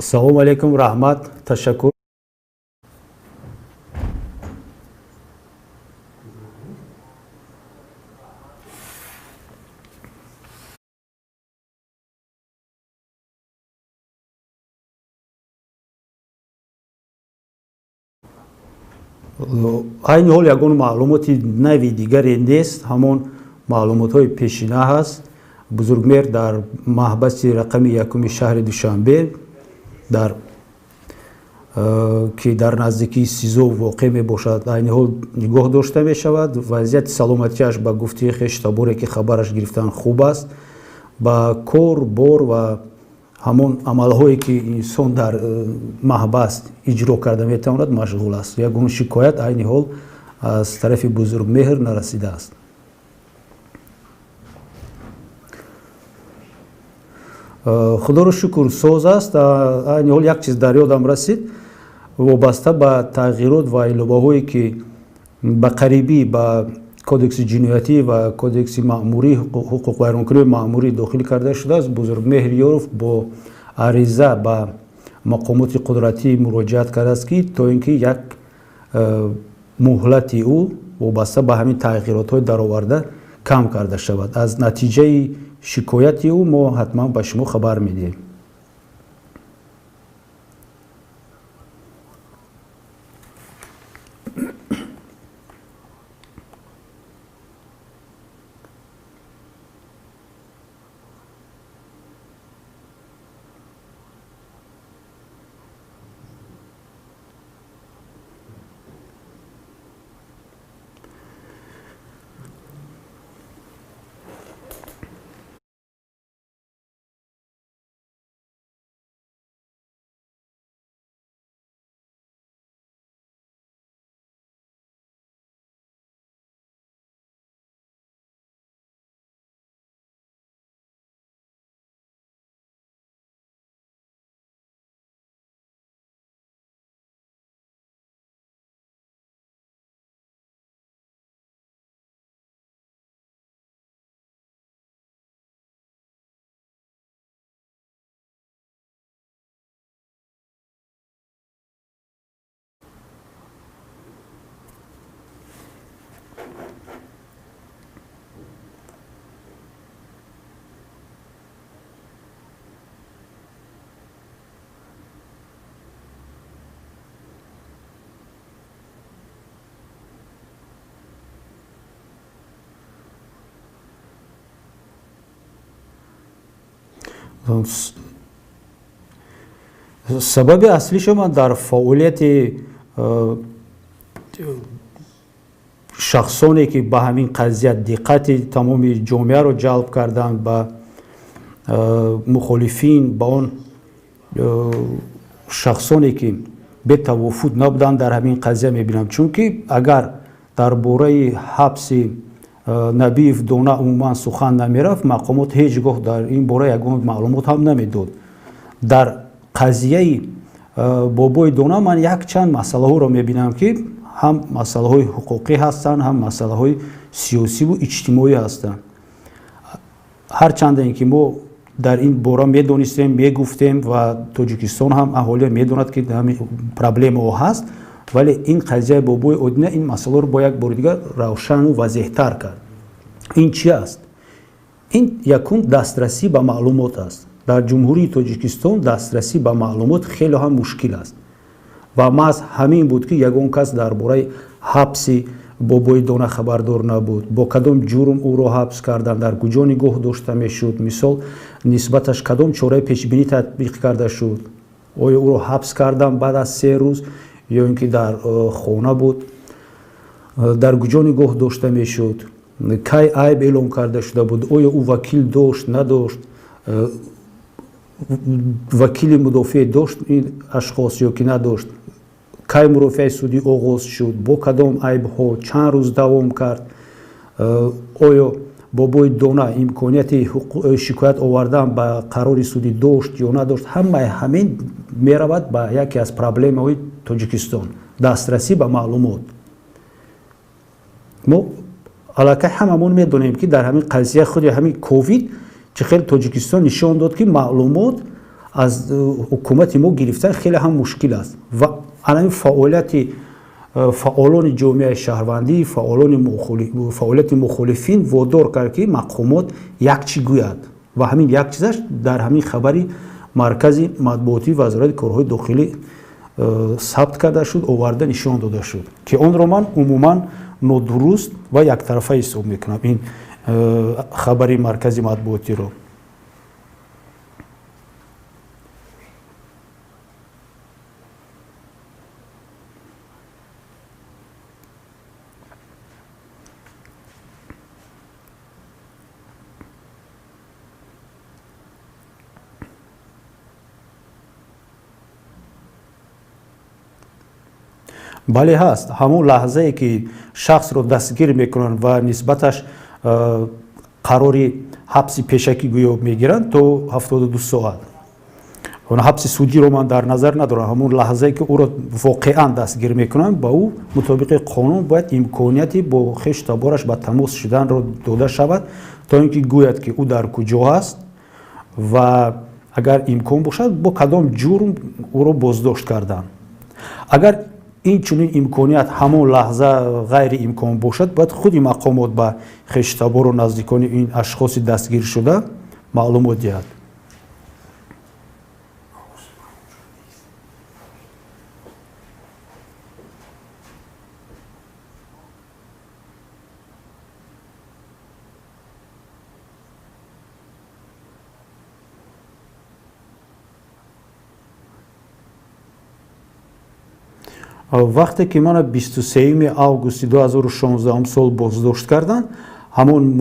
Салому алейкум, раҳмат, ташаккур. Айни ҳол ягон маълумоти нави дигаре нест, ҳамон маълумотҳои пешина ҳаст. Бузургмеҳр дар маҳбаси рақами якуми шаҳри Душанбе, дар ки дар наздикии СИЗО воқеъ мебошад, айни ҳол нигоҳ дошта мешавад. Вазъияти саломатиаш, ба гуфтаи хештаборе, ки хабараш гирифтан, хуб аст. Ба кор бор ва ҳамон амалҳое, ки инсон дар маҳбас иҷро карда метавонад, машғул аст. Ягон шикоят айни ҳол аз тарафи Бузургмеҳр нарасидааст. Худоро шукр, соз аст. Айни ҳол як чиз дар ёдам расид, вобаста ба тағйирот ва иловаҳое, ки ба қарибӣ ба Кодекси ҷиноятӣ ва Кодекси маъмурӣ, ҳуқуқвайронкунии маъмурӣ дохил карда шудааст. Бузургмеҳр Ёров бо ариза ба мақомоти қудратӣ муроҷиат кардааст, ки то ин ки як муҳлати ӯ вобаста ба ҳамин тағйиротҳои дароварда кам карда шавад. Аз натиҷаи шикояти ӯ мо ҳатман ба шумо хабар медиҳем. Сабаби аслишо ман дар фаъолияти шахсоне, ки ба ҳамин қазия диққати тамоми ҷомеаро ҷалб карданд, ба мухолифин, ба он шахсоне, ки бетавофуд набуданд дар ҳамин қазия, мебинам. Чунки агар дар бораи ҳабси Набиев Дона умуман сухан намерафт, мақомот ҳеҷ гоҳ дар ин бора ягон маълумот ҳам намедод. Дар қазияи Бобои Дона ман якчанд масъалаҳоро мебинам, ки ҳам масъалаҳои ҳуқуқӣ ҳастанд, ҳам масъалаҳои сиёсиву иҷтимоӣ ҳастанд. Ҳарчанде ин ки мо дар ин бора медонистем, мегуфтем ва Тоҷикистон ҳам аҳолия медонад, ки ҳамин проблемаҳо ҳаст, вале ин қазияи Бобои Одина ин масъаларо бо як бори дигар равшану возеҳтар кард. Ин чи аст? Ин якум дастрасӣ ба маълумот аст. Дар Ҷумҳурии Тоҷикистон дастрасӣ ба маълумот хеле ҳам мушкил аст ва маҳз ҳамин буд, ки ягон кас дар бораи ҳабси Бобои Дона хабардор набуд. Бо кадом ҷурм ӯро ҳабс карданд, дар куҷо нигоҳ дошта мешуд, мисол, нисбаташ кадом чораи пешбинӣ татбиқ карда шуд, оё ӯро ҳабс карданд баъд аз 3 рӯз ё ин ки дар хона буд, дар куҷо нигоҳ дошта мешуд, кай айб эълон карда шуда буд, оё ӯ вакил дошт, надошт, вакили мудофиа дошт ин ашхос ё ки надошт, кай мурофиаи судӣ оғоз шуд, бо кадом айбҳо, чанд рӯз давом кард, оё Бобои Дона имконияти шикоят овардан ба қарори судӣ дошт ё надошт. Ҳамаи ҳамин меравад ба яке аз проблемаҳои Тоҷикистон: дастрасӣ ба маълумот. Мо аллакай ҳамамон медонем, ки дар ҳамин қазия, худи ҳамин ковид, чӣ хел Тоҷикистон нишон дод, ки маълумот Аз ҳукумати мо гирифтан хеле ҳам мушкил аст ва ана фаъолияти фаъолони ҷомеаи шаҳрвандӣ, фаъолони фаъолияти мухолифин водор кард, ки мақомот як чӣ гӯяд ва ҳамин як чизаш дар ҳамин хабари маркази матбуотии Вазорати корҳои дохилӣ сабт карда шуд, оварда нишон дода шуд, ки онро ман умуман нодуруст ва яктарафа ҳисоб мекунам, ин хабари маркази матбуотиро. Бале, ҳаст. Ҳамон лаҳзае ки шахсро дастгир мекунанд ва нисбаташ қарори ҳабси пешакӣ гӯё мегиранд то 72 соат, ҳабси судиро ман дар назар надорам, ҳамон лаҳзае ки ӯро воқеан дастгир мекунанд, ба ӯ мутобиқи қонун бояд имконияти бо хешу табораш ба тамос шуданро дода шавад, то ин ки гӯяд, ки ӯ дар куҷо ҳаст ва агар имкон бошад, бо кадом ҷурм ӯро боздошт карданд. Агар ин чунин имконият ҳамон лаҳза ғайриимкон бошад, бояд худи мақомот ба хештабору наздикони ин ашхоси дастгиршуда маълумот диҳад. Вақте ки мана 23 августи 2016 сол боздошт карданд, ҳамон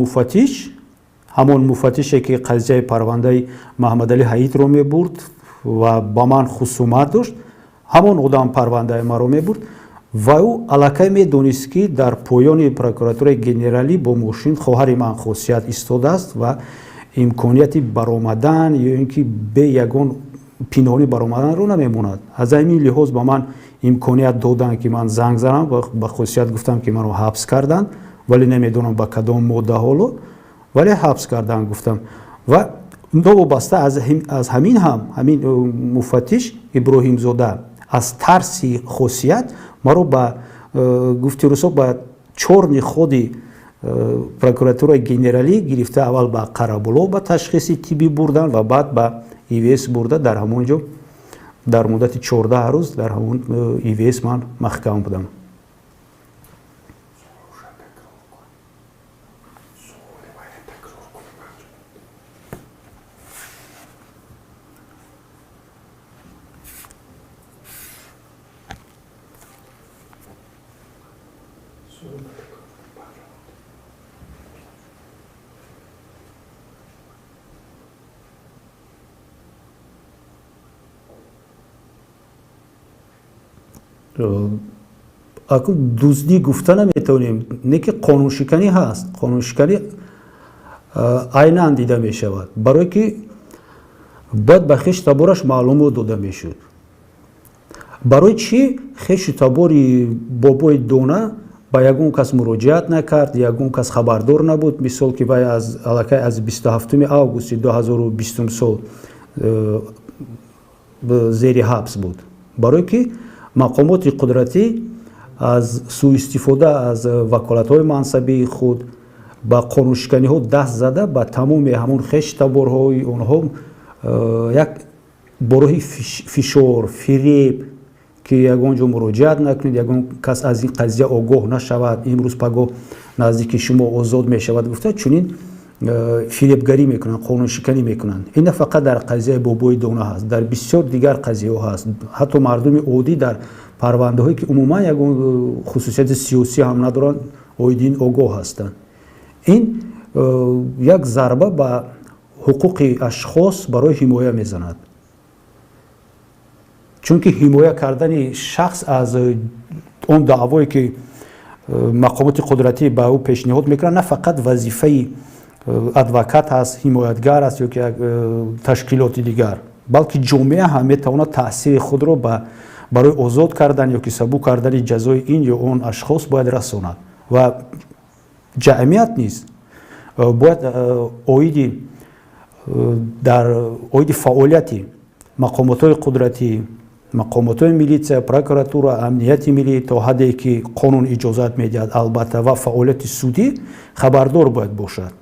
муфаттише ки қазияи парвандаи Маҳмадалӣ Ҳаитро мебурд ва ба ман хусумат дошт, ҳамон одам парвандаи маро мебурд ва ӯ аллакай медонист, ки дар поёни прокуратураи генералӣ бо мошин хоҳари ман Хосият истодааст ва имконияти баромадан ё ин ки бе ягон пинҳонӣ баромаданро намемонад. Аз ҳамин лиҳоз ба ман имконият доданд, ки ман занг занам ва ба Хосият гуфтам, ки маро ҳабс карданд, вале намедонам ба кадом модда ҳоло, вале ҳабс карданд, гуфтам. Ва новобаста аз ҳамин ҳам ҳамин муфаттиш Иброҳимзода аз тарси Хосият маро ба гуфти русо ба чёрный ходи прокуратураи генералӣ гирифта, аввал ба Қарабулоқ ба ташхиси тиббӣ бурданд ва баъд ба ИВС бурда, дар ҳамон ҷо дар муддати 14 рӯз дар ҳамон ИВС ман маҳкам будам. Акун дуздӣ гуфта наметавонем, не ки қонуншиканӣ ҳаст. Қонуншиканӣ айнан дида мешавад, барое ки бояд ба хешу табораш маълумот дода мешуд. Барои чӣ хешу табори бобои Дона ба ягон кас муроҷиат накард, ягон кас хабардор набуд? Мисол, ки вай аз аллакай аз 27 августи 2020 сол зери ҳабс буд. Барое ки мақомоти қудратӣ аз сӯистифода аз ваколатҳои мансабии худ ба қонуншиканиҳо даст зада, ба тамоми ҳамон хештаборҳои онҳо як бо роҳи фишор, фиреб, ки ягон ҷо муроҷиат накунед, ягон кас аз ин қазия огоҳ нашавад, имрӯз пагоҳ наздики шумо озод мешавад гуфта, чунин фиребгарӣ мекунанд, қонуншиканӣ мекунанд. Ин на фақат дар қазияи бобои Дона ҳаст, дар бисёр дигар қазияҳо ҳаст. Ҳатто мардуми оддӣ дар парвандаҳое, ки умуман ягон хусусияти сиёсӣ ҳам надоранд, оиди ин огоҳ ҳастанд. Ин як зарба ба ҳуқуқи ашхос барои ҳимоя мезанад, чунки ҳимоя кардани шахс аз он даъвое, ки мақомоти қудратӣ ба ӯ пешниҳод мекунанд, на фақат вазифаи адвокат ҳаст, ҳимоятгар аст ё ки як ташкилоти дигар, балки ҷомеа ҳам метавонад таъсири худро барои озод кардан ё ки сабук кардани ҷазои ин ё он ашхос бояд расонад. Ва ҷамъият низ бояд оиди дар оиди фаъолияти Мақомотҳои қудратӣ, мақомотҳои милитсия, прокуратура, амнияти миллӣ то ҳадде ки қонун иҷозат медиҳад, албатта, ва фаъолияти судӣ хабардор бояд бошад.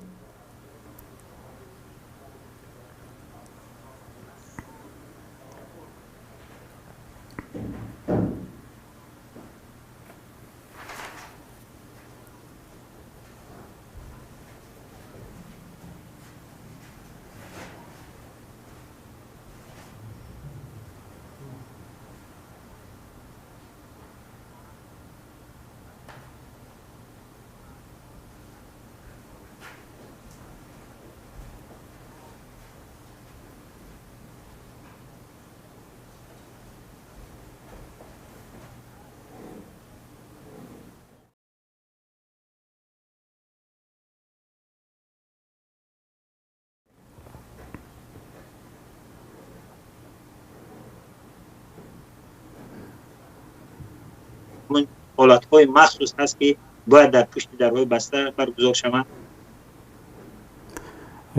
Ҳолатҳои махсус ҳаст, ки бояд дар пушти дарҳои баста баргузор шаванд.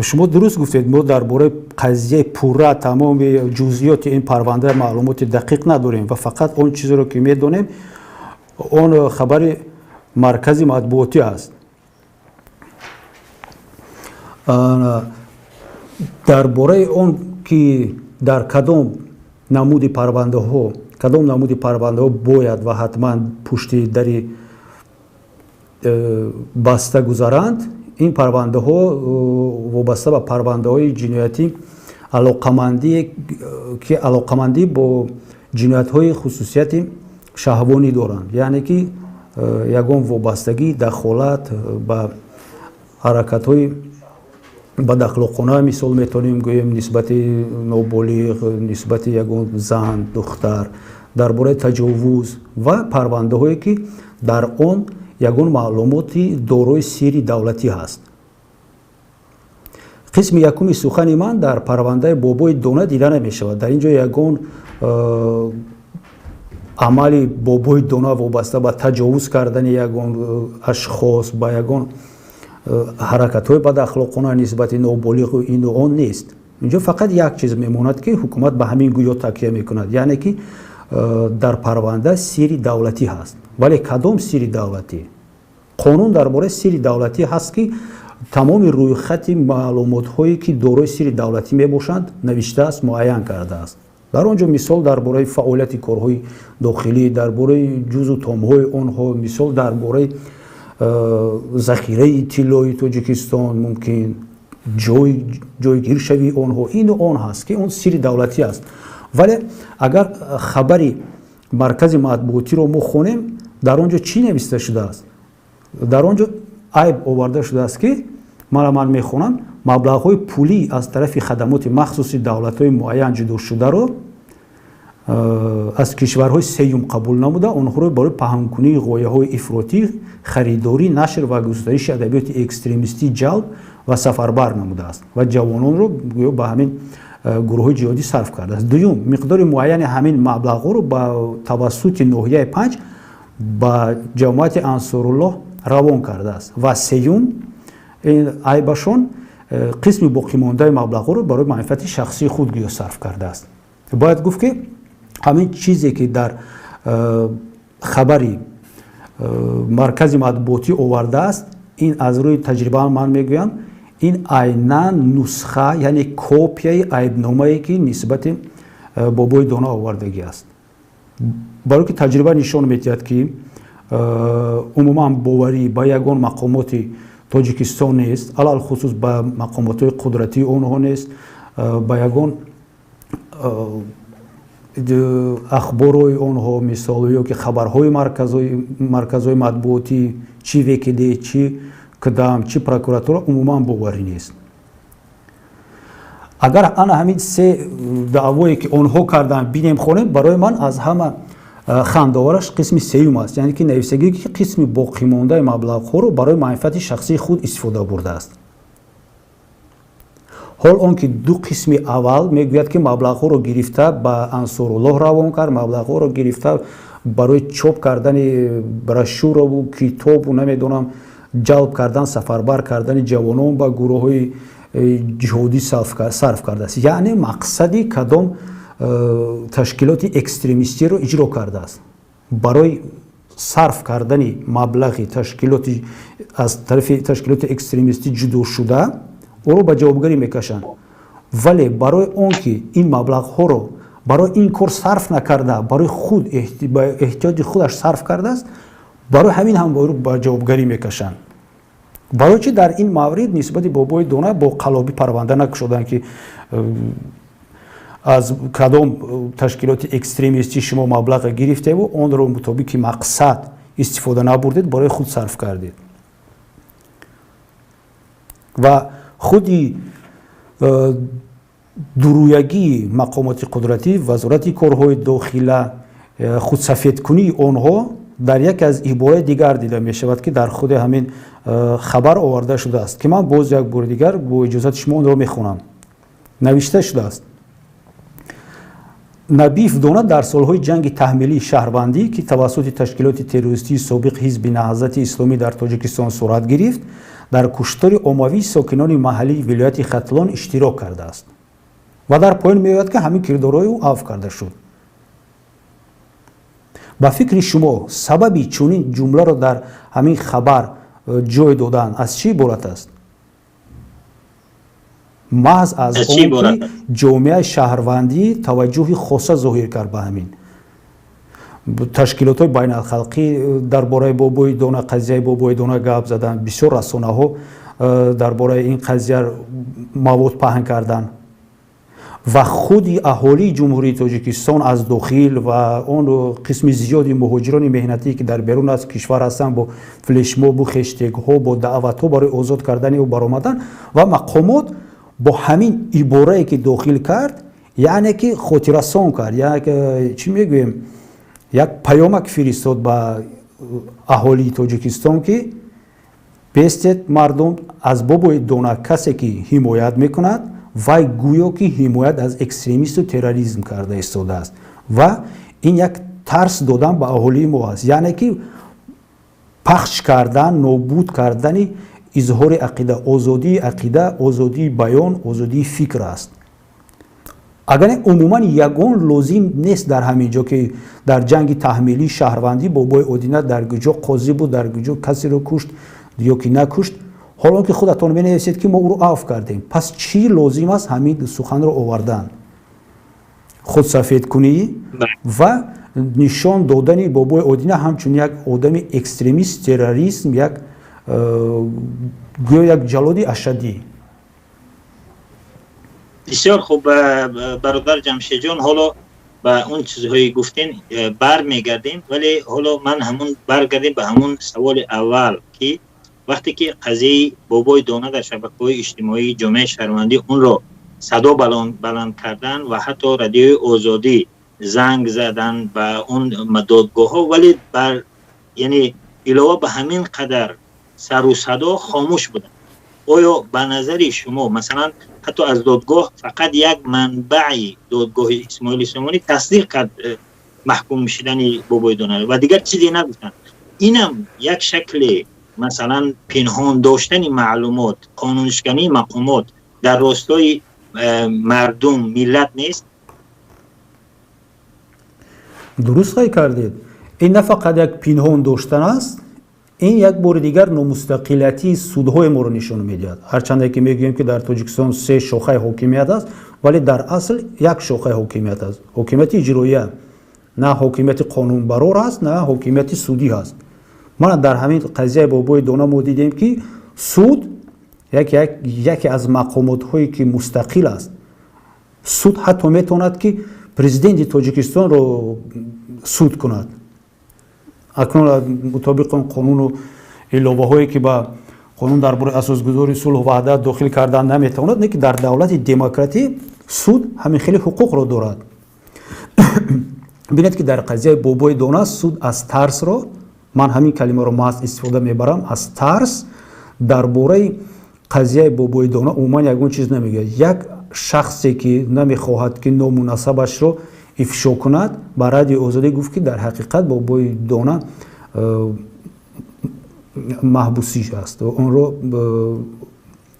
Шумо дуруст гуфтед, мо дар бораи қазияи пурра, тамоми ҷузъиёти ин парванда маълумоти дақиқ надорем ва фақат он чизеро ки медонем, он хабари маркази матбуотӣ аст. Дар бораи он ки дар кадом намуди парвандаҳо, кадом намуди парвандаҳо бояд ва ҳатман пушти дари баста гузаранд, ин парвандаҳо вобаста ба парвандаҳои ҷиноятӣ, ки алоқамандӣ бо ҷиноятҳои хусусияти шаҳвонӣ доранд, яъне ки ягон вобастагӣ, дахолат ба ҳаракатҳои бадахлоқона, мисол метавонем гӯем, нисбати ноболиғ, нисбати ягон зан, духтар, дар бораи таҷовуз ва парвандаҳое ки дар он ягон маълумоти дорои сирри давлатӣ ҳаст. Қисми якуми сухани ман дар парвандаи бобои дона дида намешавад. Дар ин ҷо ягон амали бобои дона вобаста ба таҷовуз кардани ягон ашхос, ба ягон ҳаракатҳои бадахлоқона нисбати ноболиғу ину он нест. Инҷо фақат як чиз мемонад, ки ҳукумат ба ҳамин гӯё такя мекунад, яъне ки дар парванда сирри давлатӣ ҳаст. Вале кадом сирри давлатӣ? Қонун дар бораи сирри давлатӣ ҳаст, ки тамоми рӯйхати маълумотҳое ки дорои сирри давлатӣ мебошанд, навиштааст, муайян кардааст. Дар он ҷо мисол дар бораи фаъолияти корҳои дохилӣ, дар бораи ҷузу томҳои онҳо, мисол дар бораи захираи тиллои Тоҷикистон, мумкин ҷойгиршавии онҳо, ину он ҳаст, ки он сирри давлатӣ аст. Вале агар хабари маркази матбуотиро мо хонем, дар он ҷо чӣ нависта шудааст? Дар он ҷо айб оварда шудааст, ки ман мехонам, маблағҳои пулӣ аз тарафи хадамоти махсуси давлатҳои муайян ҷудошударо аз кишварҳои сеюм қабул намуда, онҳоро барои паҳнкунии ғояҳои ифротӣ, харидорӣ, нашр ва густариши адабиёти экстремистӣ ҷалб ва сафарбар намудааст ва ҷавононро гӯё ба ҳамин гурӯҳҳои ҷиҳодӣ сарф кардааст. Дуюм, миқдори муайяни ҳамин маблағҳоро ба тавассути ноҳияи 5 ба ҷамоати Ансоруллоҳ равон кардааст. Ва сеюм, ин айбашон, қисми боқимондаи маблағҳоро барои манфиати шахсии худ гӯё сарф кардааст. Бояд гуфт, ки ҳамин чизе ки дар хабари маркази матбуотӣ овардааст, ин аз рӯи таҷриба ман мегӯям, ин айнан нусха, яъне копияи айбномае ки нисбати бобои дона овардагӣ аст. Барое ки таҷриба нишон медиҳад, ки умуман боварӣ ба ягон мақомоти Тоҷикистон нест, алалхусус ба мақомотҳои қудратии онҳо нест, ба ягон ахборҳои онҳо, мисол, ё ки хабарҳои марказҳои матбуотӣ, чи ВКД, чи КДАМ, чи прокуратура, умуман боварӣ нест. Агар ана ҳамин се даъвое ки онҳо карданд бинем, хонем, барои ман аз ҳама хандовараш қисми сеюм аст, яъне ки нависагӣ, ки қисми боқимондаи маблағҳоро барои манфиати шахсии худ истифода бурдааст. Ҳол он ки ду қисми аввал мегӯяд, ки маблағҳоро гирифта ба Ансоруллоҳ равон кард, маблағҳоро гирифта барои чоп кардани брошюраву китобу, намедонам, ҷалб кардан, сафарбар кардани ҷавонон ба гурӯҳҳои ҷиҳодӣ сарф кардааст. Яъне мақсади кадом Ташкилоти экстремистиро иҷро кардааст. Барои сарф кардани маблағи ташкилоти аз тарафи ташкилоти экстремистӣ ҷудошуда ӯро ба ҷавобгарӣ мекашанд, вале барои он ки ин маблағҳоро барои ин кор сарф накарда, барои худ, ба эҳтиёҷи худаш сарф кардааст, барои ҳамин ҳам ба ҷавобгарӣ мекашанд. Барои чӣ дар ин маврид нисбати Бобои Дона бо қаллобӣ парванда накушоданд, ки аз кадом ташкилоти экстремистӣ шумо маблаға гирифтеву онро мутобиқи мақсад истифода набурдед, барои худ сарф кардед? Ва худи дуруягии мақомоти қудратӣ, Вазорати корҳои дохила, худсафедкунии онҳо дар яке аз ибораи дигар дида мешавад, ки дар худи ҳамин хабар оварда шудааст, ки ман боз як бори дигар бо иҷозати шумо онро мехонам. Навишта шудааст: Набиев Дона дар солҳои ҷанги таҳмилии шаҳрвандӣ, ки тавассути ташкилоти террористии собиқ Ҳизби Наҳзати Исломӣ дар Тоҷикистон сурат гирифт, дар куштори оммавии сокинони маҳаллии вилояти Хатлон иштирок кардааст. Ва дар поён меояд, ки ҳамин кирдорҳои ӯ афв карда шуд. Ба фикри шумо, сабаби чунин ҷумларо дар ҳамин хабар ҷой додан аз чӣ иборат аст? Маҳз аз он ки ҷомеаи шаҳрвандӣ таваҷҷӯҳи хоса зоҳир кард ба ҳамин, ташкилотҳои байналхалқӣ дар бораи Бобои Дона, қазияи Бобои Дона гап заданд, бисёр расонаҳо дар бораи ин қазия мавод паҳн карданд ва худи аҳолии Ҷумҳурии Тоҷикистон аз дохил ва он қисми зиёди муҳоҷирони меҳнатӣ, ки дар берун аз кишвар ҳастанд, бо флешмобу хештегҳо, бо даъватҳо барои озод кардани ӯ баромаданд. Ва мақомот бо ҳамин иборае, ки дохил кард, яъне ки хотиррасон кард, як чӣ мегӯем, як паёмак фиристод ба аҳолии Тоҷикистон, ки бестед, мардум, аз Бобои Дона касе ки ҳимоят мекунад, вай гӯё ки ҳимоят аз экстремисту терроризм карда истодааст. Ва ин як тарс додан ба аҳолии мо аст, яъне ки пахш кардан, нобуд кардани изҳори ақида, озодии ақида, озодии баён, озодии фикр аст. Агар умуман ягон лозим нест дар ҳамин ҷо, ки дар ҷанги таҳмилии шаҳрвандӣ Бобои Одина дар куҷо қозӣ буд, дар куҷо касеро кушт ё ки накушт, ҳолон ки худатон менависед, ки мо ӯро афв кардем. Пас чӣ лозим аст ҳамин суханро овардан? Худсафедкунӣ ва нишон додани Бобои Одина ҳамчун як одами экстремист, терроризм, як гӯё як ҷаллоди ашаддӣ. Бисёр хуб, бародар Ҷамшедҷон, ҳоло ба он чизҳое гуфтен бармегардем, вале ҳоло ман ҳамун баргардем ба ҳамун саволи аввал, ки вақте ки қазияи Бобои Дона дар шабакаҳои иҷтимоӣ, ҷомеаи шаҳрвандӣ онро садо баланд кардан ва ҳатто Радиои Озодӣ занг задан ба он додгоҳҳо, вале бар яъне илова ба ҳамин қадар сару садо хомӯш буданд, оё ба назари шумо, масалан, ҳатто аз додгоҳ фақат як манбаи додгоҳи Исмоили Сомонӣ тасдиқ кард маҳкум шудани Бобои Дона ва дигар чизе нагуфтанд, инам як шакли масалан пинҳон доштани маълумот, қонуншикании мақомот дар ростои мардум, миллат нест? Дуруст қайд кардед. Ин на фақат як пинҳон доштан аст, ин як бори дигар номустақилиятии судҳои моро нишон медиҳад. Ҳарчанде ки мегӯем, ки дар Тоҷикистон се шохаи ҳокимият аст, вале дар асл як шохаи ҳокимият аст, ҳокимияти иҷроия. На ҳокимияти қонунбарор аст, на ҳокимияти судӣ ҳаст. Мана дар ҳамин қазияи Бобои Дона мо дидем, ки суд, яке аз мақомотҳое, ки мустақил аст, суд ҳатто метавонад, ки президенти Тоҷикистонро суд кунад. Акнун мутобиқи он қонуну иловаҳое, ки ба қонун дар бораи асосгузори сулҳу ваҳдат дохил кардан, наметавонад, не ки дар давлати демократӣ суд ҳамин хеле ҳуқуқро дорад. Бинед, ки дар қазияи Бобои Дона суд аз тарсро, ман ҳамин калимаро маҳз истифода мебарам, аз тарс дар бораи қазияи Бобои Дона умуман ягон чиз намегӯяд. Як шахсе, ки намехоҳад, ки ному насабашро ифшо кунад, ба Радиои Озодӣ гуфт, ки дар ҳақиқат Бобои Дона маҳбусӣ аст, онро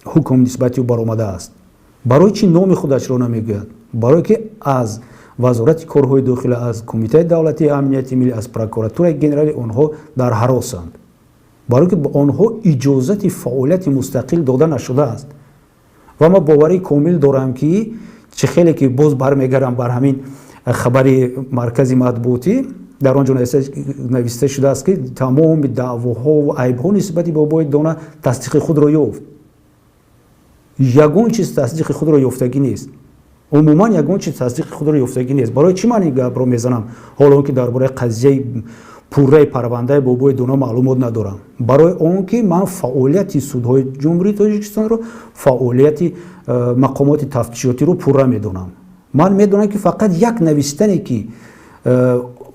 ҳукм нисбати ӯ баромадааст. Барои чӣ номи худашро намегӯяд? Барое ки аз Вазорати корҳои дохила, аз Кумитаи давлатии амнияти миллӣ, аз Прокуратураи генералӣ онҳо дар ҳаросанд, барое ки ба онҳо иҷозати фаъолияти мустақил дода нашудааст. Ва ман боварии комил дорам, ки чӣ хеле ки боз бармегардам бар ҳамин хабари маркази матбуотӣ, дар он ҷо нависта шудааст, ки тамоми даъвоҳо ва айбҳо нисбати Бобои Дона тасдиқи худро ёфт. Ягон чиз тасдиқи худро ёфтагӣ нест, умуман ягон чиз тасдиқи худро ёфтагӣ нест. Барои чӣ ман ин гапро мезанам, ҳоло он ки дар бораи қазияи пурраи парвандаи Бобои Дона маълумот надорам? Барои он ки ман фаъолияти судҳои Ҷумҳурии Тоҷикистонро, фаъолияти мақомоти тафтишотиро пурра медонам. Ман медонам, ки фақат як навистане, ки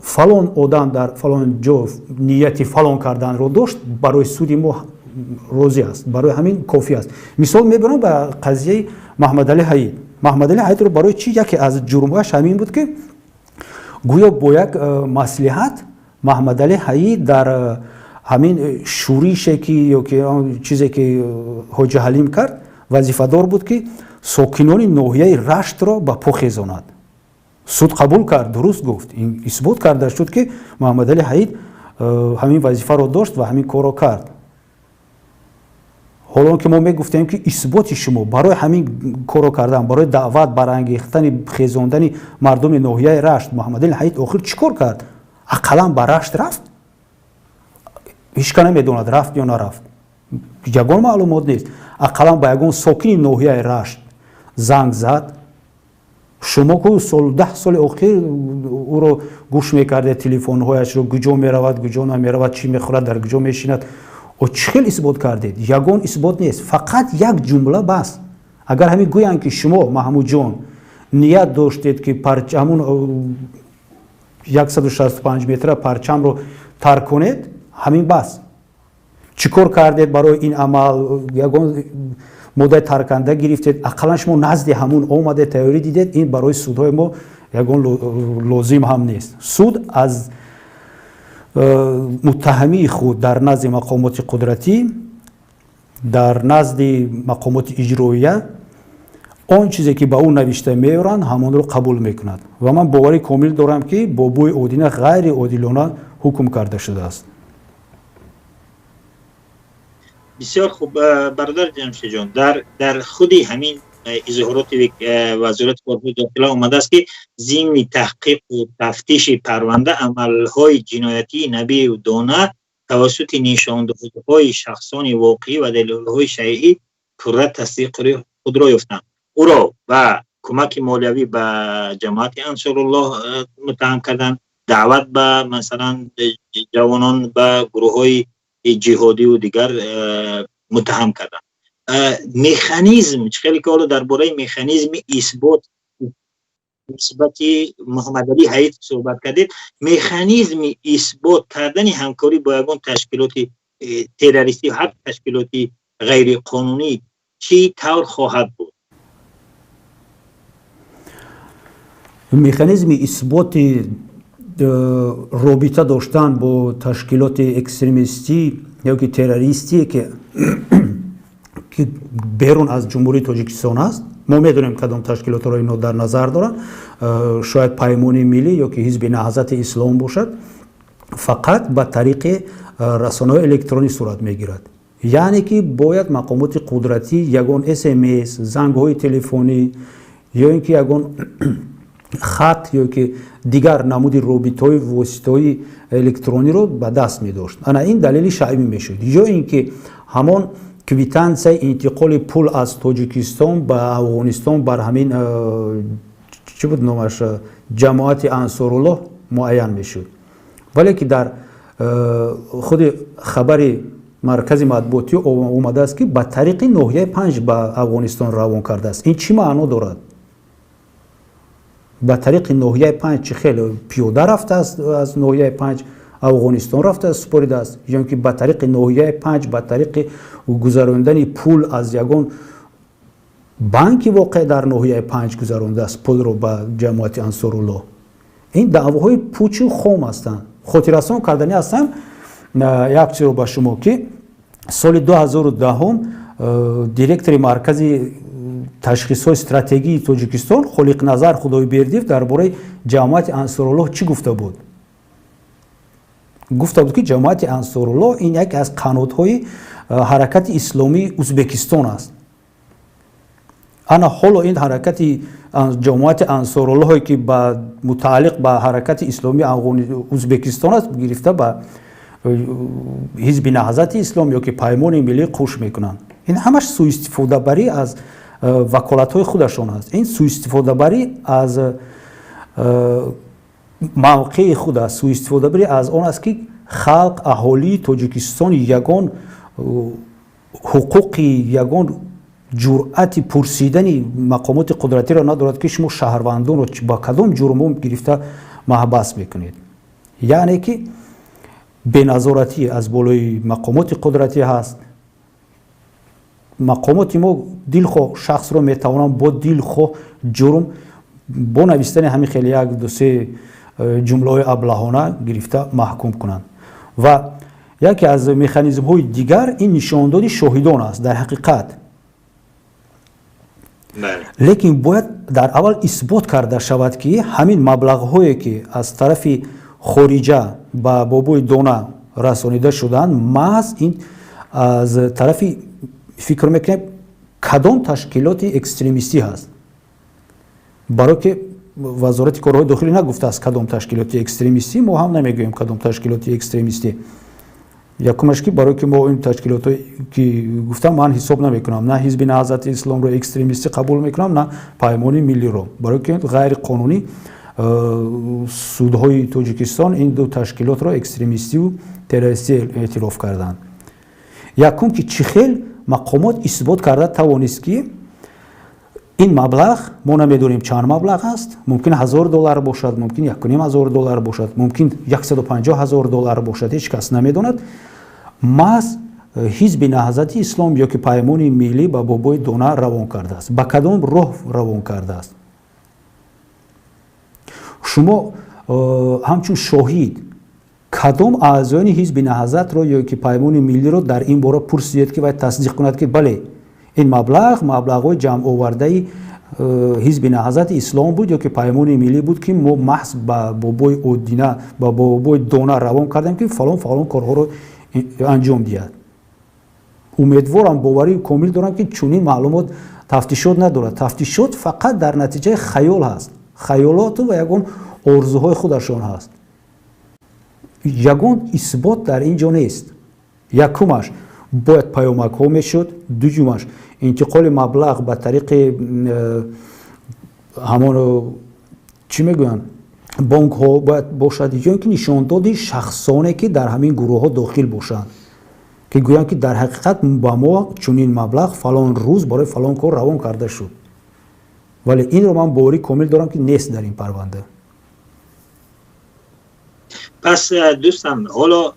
фалон одам дар фалон ҷо нияти фалон карданро дошт, барои суди мо розӣ аст, барои ҳамин кофӣ аст. Мисол мебарам ба қазияи Маҳмадалӣ Ҳаид. Маҳмадалӣ Ҳаидро барои чӣ? Яке аз ҷурмҳояш ҳамин буд, ки гӯё бо як маслиҳат Маҳмадалӣ Ҳаид дар ҳамин шӯрише ки ё ки он чизе ки Ҳоҷи Ҳалим кард, вазифадор буд, ки сокинони ноҳияи Раштро ба по хезонад. Суд қабул кард, дуруст гуфт, исбот карда шуд, ки Муҳаммадалӣ Ҳаид ҳамин вазифаро дошт ва ҳамин корро кард. Ҳоло он ки мо мегуфтем, ки исботи шумо барои ҳамин корро кардан, барои даъват, барангехтани, хезондани мардуми ноҳияи Рашт, Муҳаммадалӣ Ҳаид охир чӣ кор кард? Ақаллан ба Рашт рафт? Ҳеч ка намедонад, рафт ё нарафт, ягон маълумот нест. Ақаллан ба ягон сокини ноҳияи Рашт занг зад? Шумо ку сол 10 соли охир ӯро гӯш мекардед, телефонҳояшро, куҷо меравад, куҷо намеравад, чӣ мехӯрад, дар куҷо мешинад. О, чӣ хел исбот кардед? Ягон исбот нест, фақат як ҷумла бас. Агар ҳамин гӯянд, ки шумо, Маҳмудҷон, ният доштед, ки ҳамун 165 метра парчамро тарк кунед, ҳамин бас. Чӣ кор кардед барои ин амал? Ягон моддаи тарканда гирифтед? Ақаллан шумо назди ҳамун омадед, тайёрӣ дидед? Ин барои судҳои мо ягон лозим ҳам нест. Суд аз муттаҳамии худ дар назди мақомоти қудратӣ, дар назди мақомоти иҷроия он чизе ки ба ӯ навишта меоранд, ҳамонро қабул мекунад. Ва ман боварӣ комил дорам, ки Бобои Одина ғайриодилона ҳукм карда шудааст. Бисёр хуб, бародар Ҷамшидҷон, дар худи ҳамин изҳороти Вазорати корҳои дохила омадааст, ки зимни таҳқиқу тафтиши парванда амалҳои ҷиноятии Набиев Дона тавассути нишондодҳои шахсони воқеӣ ва далелҳои шаръӣ пурра тасдиқи худро ёфтанд. Ӯро ба кӯмаки молиявӣ ба ҷамоати Ансоруллоҳ муттаҳам карданд, даъват ба, масалан, ҷавонон ба гурӯҳҳои ҷиҳодиву дигар муттаҳам карданд. Механизм чӣ хеле ки ҳоло дар бораи механизми исбот нисбати Муҳаммадалӣ Ҳаид суҳбат кардед, механизми исбот кардани ҳамкорӣ бо ягон ташкилоти террористӣ, ҳар ташкилоти ғайриқонунӣ чӣ тавр хоҳад буд? Механизми исботи робита доштан бо ташкилоти экстремистӣ ё ки террористие, ки берун аз Ҷумҳурии Тоҷикистон аст, мо медонем, кадом ташкилотро ино дар назар доранд, шояд Паймони миллӣ ё ки Ҳизби Наҳзати Ислом бошад, фақат ба тариқи расонаҳои электронӣ сурат мегирад. Яъне ки бояд мақомоти қудратӣ ягон СМС, зангҳои телефонӣ ё ин ки ягон хат ё ки дигар намуди робитаҳои воситаҳои электрониро ба даст медошт. Ана ин далели шаъбӣ мешуд. Ё ин ки ҳамон квитансияи интиқоли пул аз Тоҷикистон ба Афғонистон бар ҳамин чӣ буд номаш, ҷамоати Ансоруллоҳ муайян мешуд. Вале ки дар худи хабари маркази матбуотӣ омадааст, ки ба тариқи ноҳияи Панҷ ба Афғонистон равон кардааст. Ин чӣ маъно дорад? Ба тариқи ноҳияи Панҷ чӣ хел? Пиёда рафтааст, аз ноҳияи Панҷ Афғонистон рафтааст, супоридааст, ё ки ба тариқи ноҳияи Панҷ, ба тариқи гузарондани пул аз ягон банки воқеъ дар ноҳияи Панҷ гузарондааст пулро ба ҷамоати Ансоруллоҳ? Ин даъвоҳои пучу хом ҳастанд. Хотиррасон карданӣ ҳастам як чизро ба шумо, ки соли 2010 директори маркази Ташхисҳои стратегии Тоҷикистон Холиқназар Худойбердиев дар бораи Ҷамоати Ансоруллоҳ чӣ гуфта буд? Гуфта буд, ки Ҷамоати Ансоруллоҳ ин яке аз қанотҳои Ҳаракати Исломии Узбекистон аст. Ана ҳоло ин ҳаракати Ҷамоати Ансоруллоҳе, ки ба мутааллиқ ба Ҳаракати Исломии Узбекистон аст, гирифта ба Ҳизби Наҳзати Ислом ё ки Паймони Миллӣ қуш мекунанд. Ин ҳамаш суистифодабарӣ аз ваколатҳои худашон аст, ин суистифодабарӣ аз мавқеи худ аст, суистифодабарӣ аз он аст, ки халқ, аҳолии Тоҷикистон ягон ҳуқуқи, ягон ҷуръати пурсидани мақомоти қудратиро надорад, ки шумо шаҳрвандонро ба кадом ҷурмҳо гирифта маҳбас мекунед. Яъне ки беназоратӣ аз болои мақомоти қудратӣ ҳаст. Мақомоти мо дилхоҳ шахсро метавонанд бо дилхоҳ ҷурм, бо навистани ҳамин хеле як дусе ҷумлаҳои аблаҳона гирифта маҳкум кунанд. Ва яке аз механизмҳои дигар ин нишондоди шоҳидон аст дар ҳақиқат, лекин бояд дар аввал исбот карда шавад, ки ҳамин маблағҳое, ки аз тарафи хориҷа ба Бобои Дона расонида шуданд, маҳз ин аз тарафи, фикр мекунем, кадом ташкилоти экстремистӣ ҳаст. Барое ки Вазорати корҳои дохилӣ нагуфтааст кадом ташкилоти экстремистӣ, мо ҳам намегӯем кадом ташкилоти экстремистӣ. Якумаш, ки барое ки мо ин ташкилотое ки гуфтам, ман ҳисоб намекунам, на Ҳизби Наҳзати Исломро экстремистӣ қабул мекунам, на Паймони Миллиро, барое ки ғайриқонунӣ судҳои Тоҷикистон ин ду ташкилотро экстремистиву террористӣ эътироф карданд. Якум, ки чӣ хел мақомот исбот карда тавонист, ки ин маблағ, мо намедонем чанд маблағ аст, мумкин 1000 доллар бошад, мумкин 1500 доллар бошад, мумкин 150 000 доллар бошад, ҳеҷ кас намедонад, маҳз Ҳизби Наҳзати Ислом ё ки Паймони Миллӣ ба Бобои Дона равон кардааст, ба кадом роҳ равон кардааст? Шумо ҳамчун шоҳид кадом аъзоёни Ҳизби Наҳзатро ё ки Паймони Миллиро дар ин бора пурсидед, ки вай тасдиқ кунад, ки бале, ин маблағ маблағҳои ҷамъовардаи Ҳизби Наҳзати Ислом буд ё ки Паймони Миллӣ буд, ки мо маҳз ба Бобои Одина, ба Бобои Дона равон кардем, ки фалон фалон корҳоро анҷом диҳад? Умедворам, боварии комил дорам, ки чунин маълумот тафтишот надорад. Тафтишот фақат дар натиҷаи хаёл ҳаст, хаёлоту ва ягон орзуҳои худашон ҳаст. Ягон исбот дар ин ҷо нест. Якумаш, бояд паёмакҳо мешуд. Дуюмаш, интиқоли маблағ ба тариқи ҳамон, чӣ мегӯянд, бонкҳо бояд бошад ё ки нишондоди шахсоне, ки дар ҳамин гурӯҳҳо дохил бошанд, ки гӯянд, ки дар ҳақиқат ба мо чунин маблағ фалон рӯз барои фалон кор равон карда шуд. Вале инро ман боварӣ комил дорам, ки нест дар ин парванда. Пас, дӯстам, ҳоло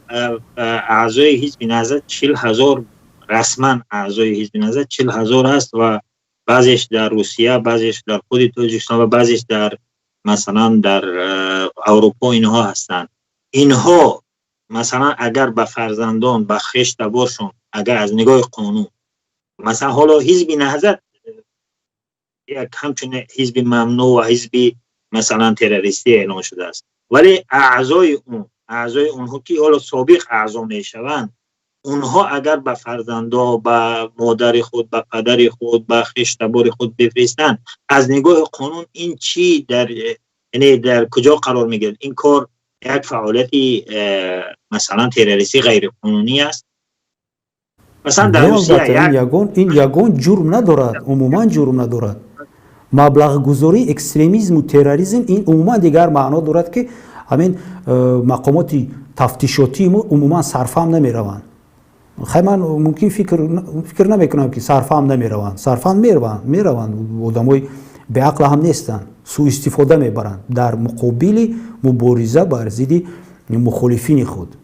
аъзои Ҳизби Наҳзат 40 000, расман аъзои Ҳизби Наҳзат 40 000 аст ва баъзеш дар Русия, баъзеш дар худи Тоҷикистон ва баъзеш дар, масалан, дар Аврупо инҳо ҳастанд. Инҳо, масалан, агар ба фарзандон, ба хештаборшон, агар аз нигоҳи қонун, масалан, ҳоло Ҳизби Наҳзат як ҳамчун ҳизби мамнӯъ ва ҳизби, масалан, террористӣ эълон шудааст, вале аъзои он, аъзои онҳо, ки ҳоло собиқ аъзо мешаванд, онҳо агар ба фарзандо, ба модари худ, ба падари худ, ба хештабори худ бифиристанд, аз нигоҳи қонун ин чӣ дар, яъне дар куҷо қарор мегирад? Ин кор як фаъолияти, масалан, террористӣ ғайриқонунӣ аст, масалан, дар Русия? Ин ягон ҷурм надорад, умуман ҷурм надорад. Маблағгузории экстремизму терроризм ин умуман дигар маъно дорад, ки ҳамин мақомоти тафтишотии мо умуман сарфаҳм намераванд. Хай, ман мумкин фикр намекунам, ки сарфаҳм намераванд. Сарфаҳм мераванд, одамои беақла ҳам нестанд. Суистифода мебаранд дар муқобили мубориза бар зидди мухолифини худ.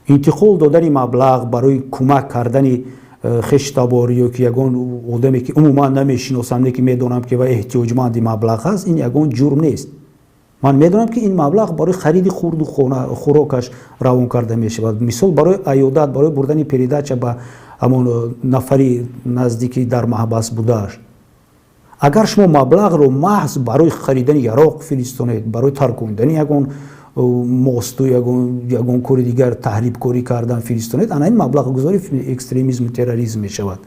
Интиқол додани маблағ барои кӯмак кардани хештабор ё ки ягон одаме, ки умуман намешиносам, не ки медонам, ки вай эҳтиёҷманди маблағ аст, ин ягон ҷурм нест. Ман медонам, ки ин маблағ барои хариди хурду хӯрокаш равон карда мешавад, мисол, барои аёдат, барои бурдани передача ба ҳамон нафари наздики дар маҳбас будааш. Агар шумо маблағро маҳз барои харидани яроқ фиристонед, барои таркондани ягон мосту ягон кори дигар, таҳрибкорӣ кардан фиристонед, ана ин маблағгузори экстремизму терроризм мешавад.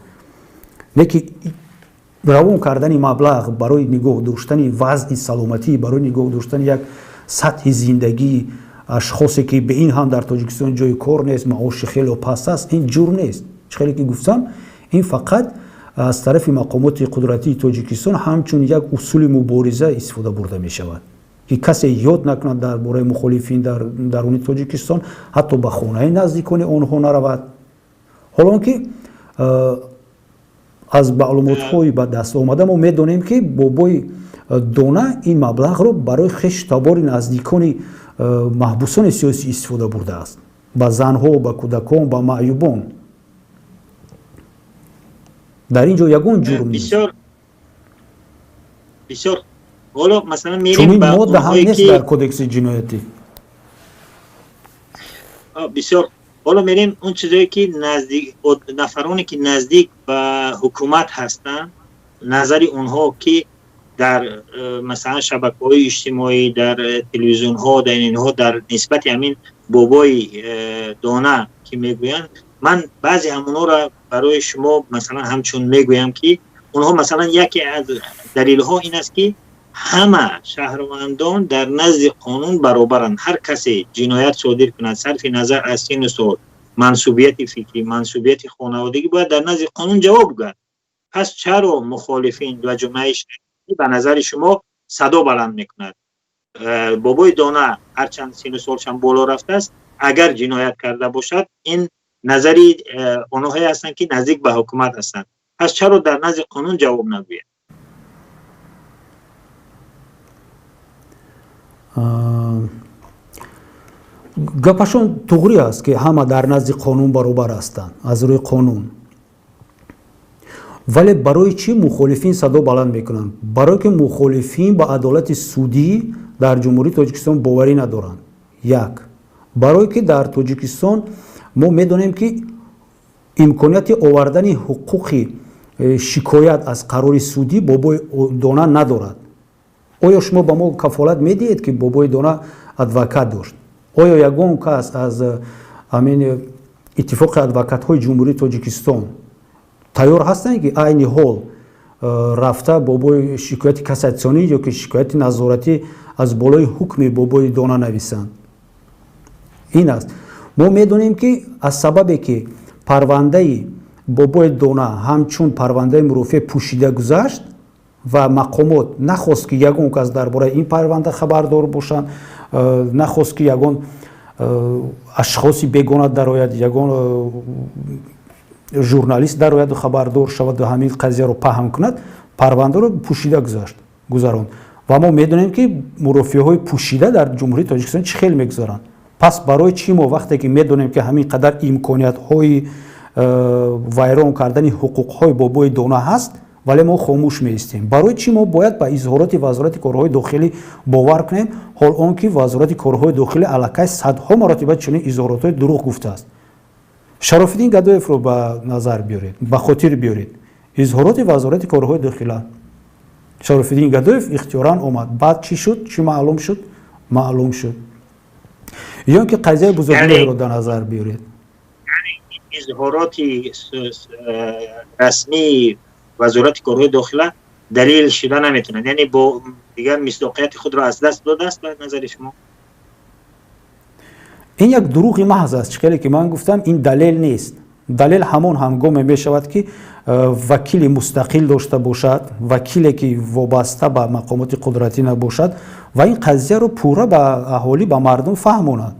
Лекин равон кардани маблағ барои нигоҳ доштани вазъи саломатӣ, барои нигоҳ доштани як сатҳи зиндагии ашхосе, ки бе ин ҳам дар Тоҷикистон ҷои кор нест, маоши хело паст аст, ин ҷурм нест. Чӣ хеле ки гуфтам, ин фақат аз тарафи мақомоти қудратии Тоҷикистон ҳамчун як усули мубориза истифода бурда мешавад, ки касе ёд накунад дар бораи мухолифин дар даруни Тоҷикистон, ҳатто ба хонаи наздикони онҳо наравад. Ҳолон ки аз маълумотҳои ба даст омада мо медонем, ки Бобои Дона ин маблағро барои хешу табори наздикони маҳбусони сиёсӣ истифода бурдааст, ба занҳо, ба кӯдакон, ба маъюбон. Дар ин ҷо ягон ҷурм нест. Бисёр ҳоло, масалан, мерем Чунин модда ҳам нест дар Кодекси ҷиноятӣ. Бисёр, ҳоло мерем он чизое ки наздик, нафароне ки наздик ба ҳукумат ҳастанд, назари онҳо, ки дар масалан шабакаҳои иҷтимоӣ, дар телевизионҳо, дар инҳо дар нисбати ҳамин Бобои Дона ки мегӯянд, ман баъзе ҳамонҳоро барои шумо масалан ҳамчун мегӯям, ки онҳо масалан яке аз далелҳо ин аст, ки ҳама шаҳрвандон дар назди қонун баробаранд. Ҳар касе ҷиноят содир кунад, сарфи назар аз сину сол, мансубияти фикрӣ, мансубияти хонаводагӣ, бояд дар назди қонун ҷавоб гӯяд. Пас чаро мухолифин ва ҷомеаи ба назари шумо садо баланд мекунад? Бобои Дона ҳарчанд сину солшам боло рафтааст, агар ҷиноят карда бошад, ин назари онҳое ҳастанд, ки наздик ба ҳукумат ҳастанд, пас чаро дар назди қонун ҷавоб нагӯяд? Гапашон туғрӣ аст, ки ҳама дар назди қонун баробар ҳастанд аз рӯи қонун. Вале барои чӣ мухолифин садо баланд мекунанд? Барое ки мухолифин ба адолати судӣ дар Ҷумҳурии Тоҷикистон боварӣ надоранд. Як барое ки дар Тоҷикистон мо медонем, ки имконияти овардани ҳуқуқи шикоят аз қарори судӣ Бобои Дона надорад. Оё шумо ба мо кафолат медиҳед, ки Бобои Дона адвокат дошт? Оё ягон кас аз ҳамин Иттифоқи адвокатҳои Ҷумҳурии Тоҷикистон тайёр ҳастанд, ки айни ҳол рафта бобои шикояти кассатсионӣ ё ки шикояти назоратӣ аз болои ҳукми Бобои Дона нависанд? Ин аст. Мо медонем, ки аз сабабе ки парвандаи Бобои Дона ҳамчун парвандаи мурофиа пӯшида гузашт ва мақомот нахост, ки ягон кас дар бораи ин парванда хабардор бошанд, нахост, ки ягон ашхоси бегона дарояд, ягон журналист дарояду хабардор шаваду ҳамин қазияро паҳн кунад, парвандаро пӯшида гузашт, гузаронд. Ва мо медонем, ки мурофиаҳои пӯшида дар Ҷумҳурии Тоҷикистон чӣ хел мегузаранд. Пас барои чӣ мо, вақте ки медонем, ки ҳамин қадар имкониятҳои вайрон кардани ҳуқуқҳои Бобои Дона ҳаст, вале мо хомӯш меистем? Барои чӣ мо бояд ба изҳороти Вазорати корҳои дохилӣ бовар кунем, ҳол он ки Вазорати корҳои дохилӣ аллакай садҳо маротиба чунин изҳоротҳои дурӯғ гуфтааст? Шарофиддин Гадоевро ба назар биёред, ба хотир биёред изҳороти Вазорати корҳои дохила. Шарофиддин Гадоев ихтиёран омад. Баъд чӣ шуд? Чӣ маълум шуд? Маълум шуд. Ё ки қазияи Бузургмеҳрро дар назар биёред. Изҳороти расмии Вазорати корҳои дохила далел шуда наметавонад, яъне бо дигар мисдоқияти худро аз даст додааст ба назари шумо? Ин як дурӯғи маҳз аст. Чӣ хеле ки ман гуфтам, ин далел нест. Далел ҳамон ҳангоме мешавад, ки вакили мустақил дошта бошад, вакиле ки вобаста ба мақомоти қудратӣ набошад ва ин қазияро пурра ба аҳолӣ, ба мардум фаҳмонад.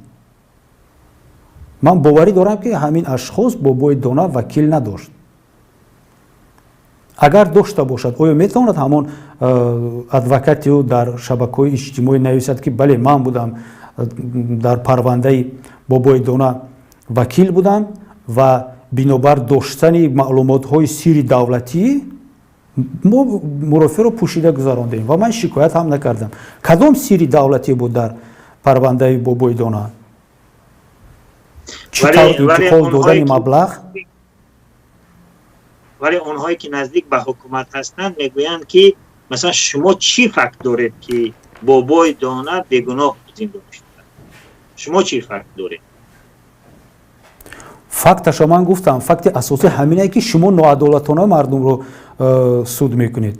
Ман боварӣ дорам, ки ҳамин ашхос Бобои Дона вакил надошт. Агар дошта бошад, оё метавонад ҳамон адвокати ӯ дар шабакаҳои иҷтимоӣ нависад, ки бале, ман будам, дар парвандаи Бобои Дона вакил будам ва бинобар доштани маълумотҳои сирри давлатӣ мо мурофиаро пӯшида гузарондем ва ман шикоят ҳам накардам? Кадом сирри давлатӣ буд дар парвандаи Бобои Дона? Чӣ тавр интиқол додани маблағ? Вале онҳое ки наздик ба ҳукумат ҳастанд, мегӯянд, ки Масалан, шумо чӣ факт доред, ки Бобои Дона бегуноҳ зиндонӣ шуда? Шумо чӣ факт доред? Факташо ман гуфтам. Факти асосӣ ҳамине, ки шумо ноадолатона мардумро суд мекунед.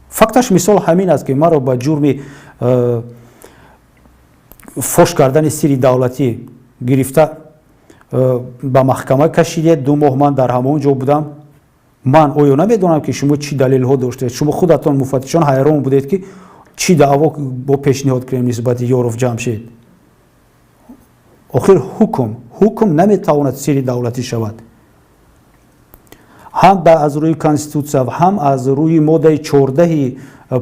Факташ, мисол, ҳамин аст, ки маро ба ҷурми фош кардани сири давлатӣ гирифта, ба маҳкама кашидед. 2 моҳ ман дар ҳамон ҷо будам. Ман оё намедонам, ки шумо чӣ далелҳо доштед? Шумо худатон, муфаттишон, ҳайрон будед, ки чӣ даъво бо пешниҳод кунем нисбати Ёров Ҷамшед. Охир ҳукм наметавонад сири давлатӣ шавад, ҳам аз рӯи конститутсия ва ҳам аз рӯи моддаи 14-и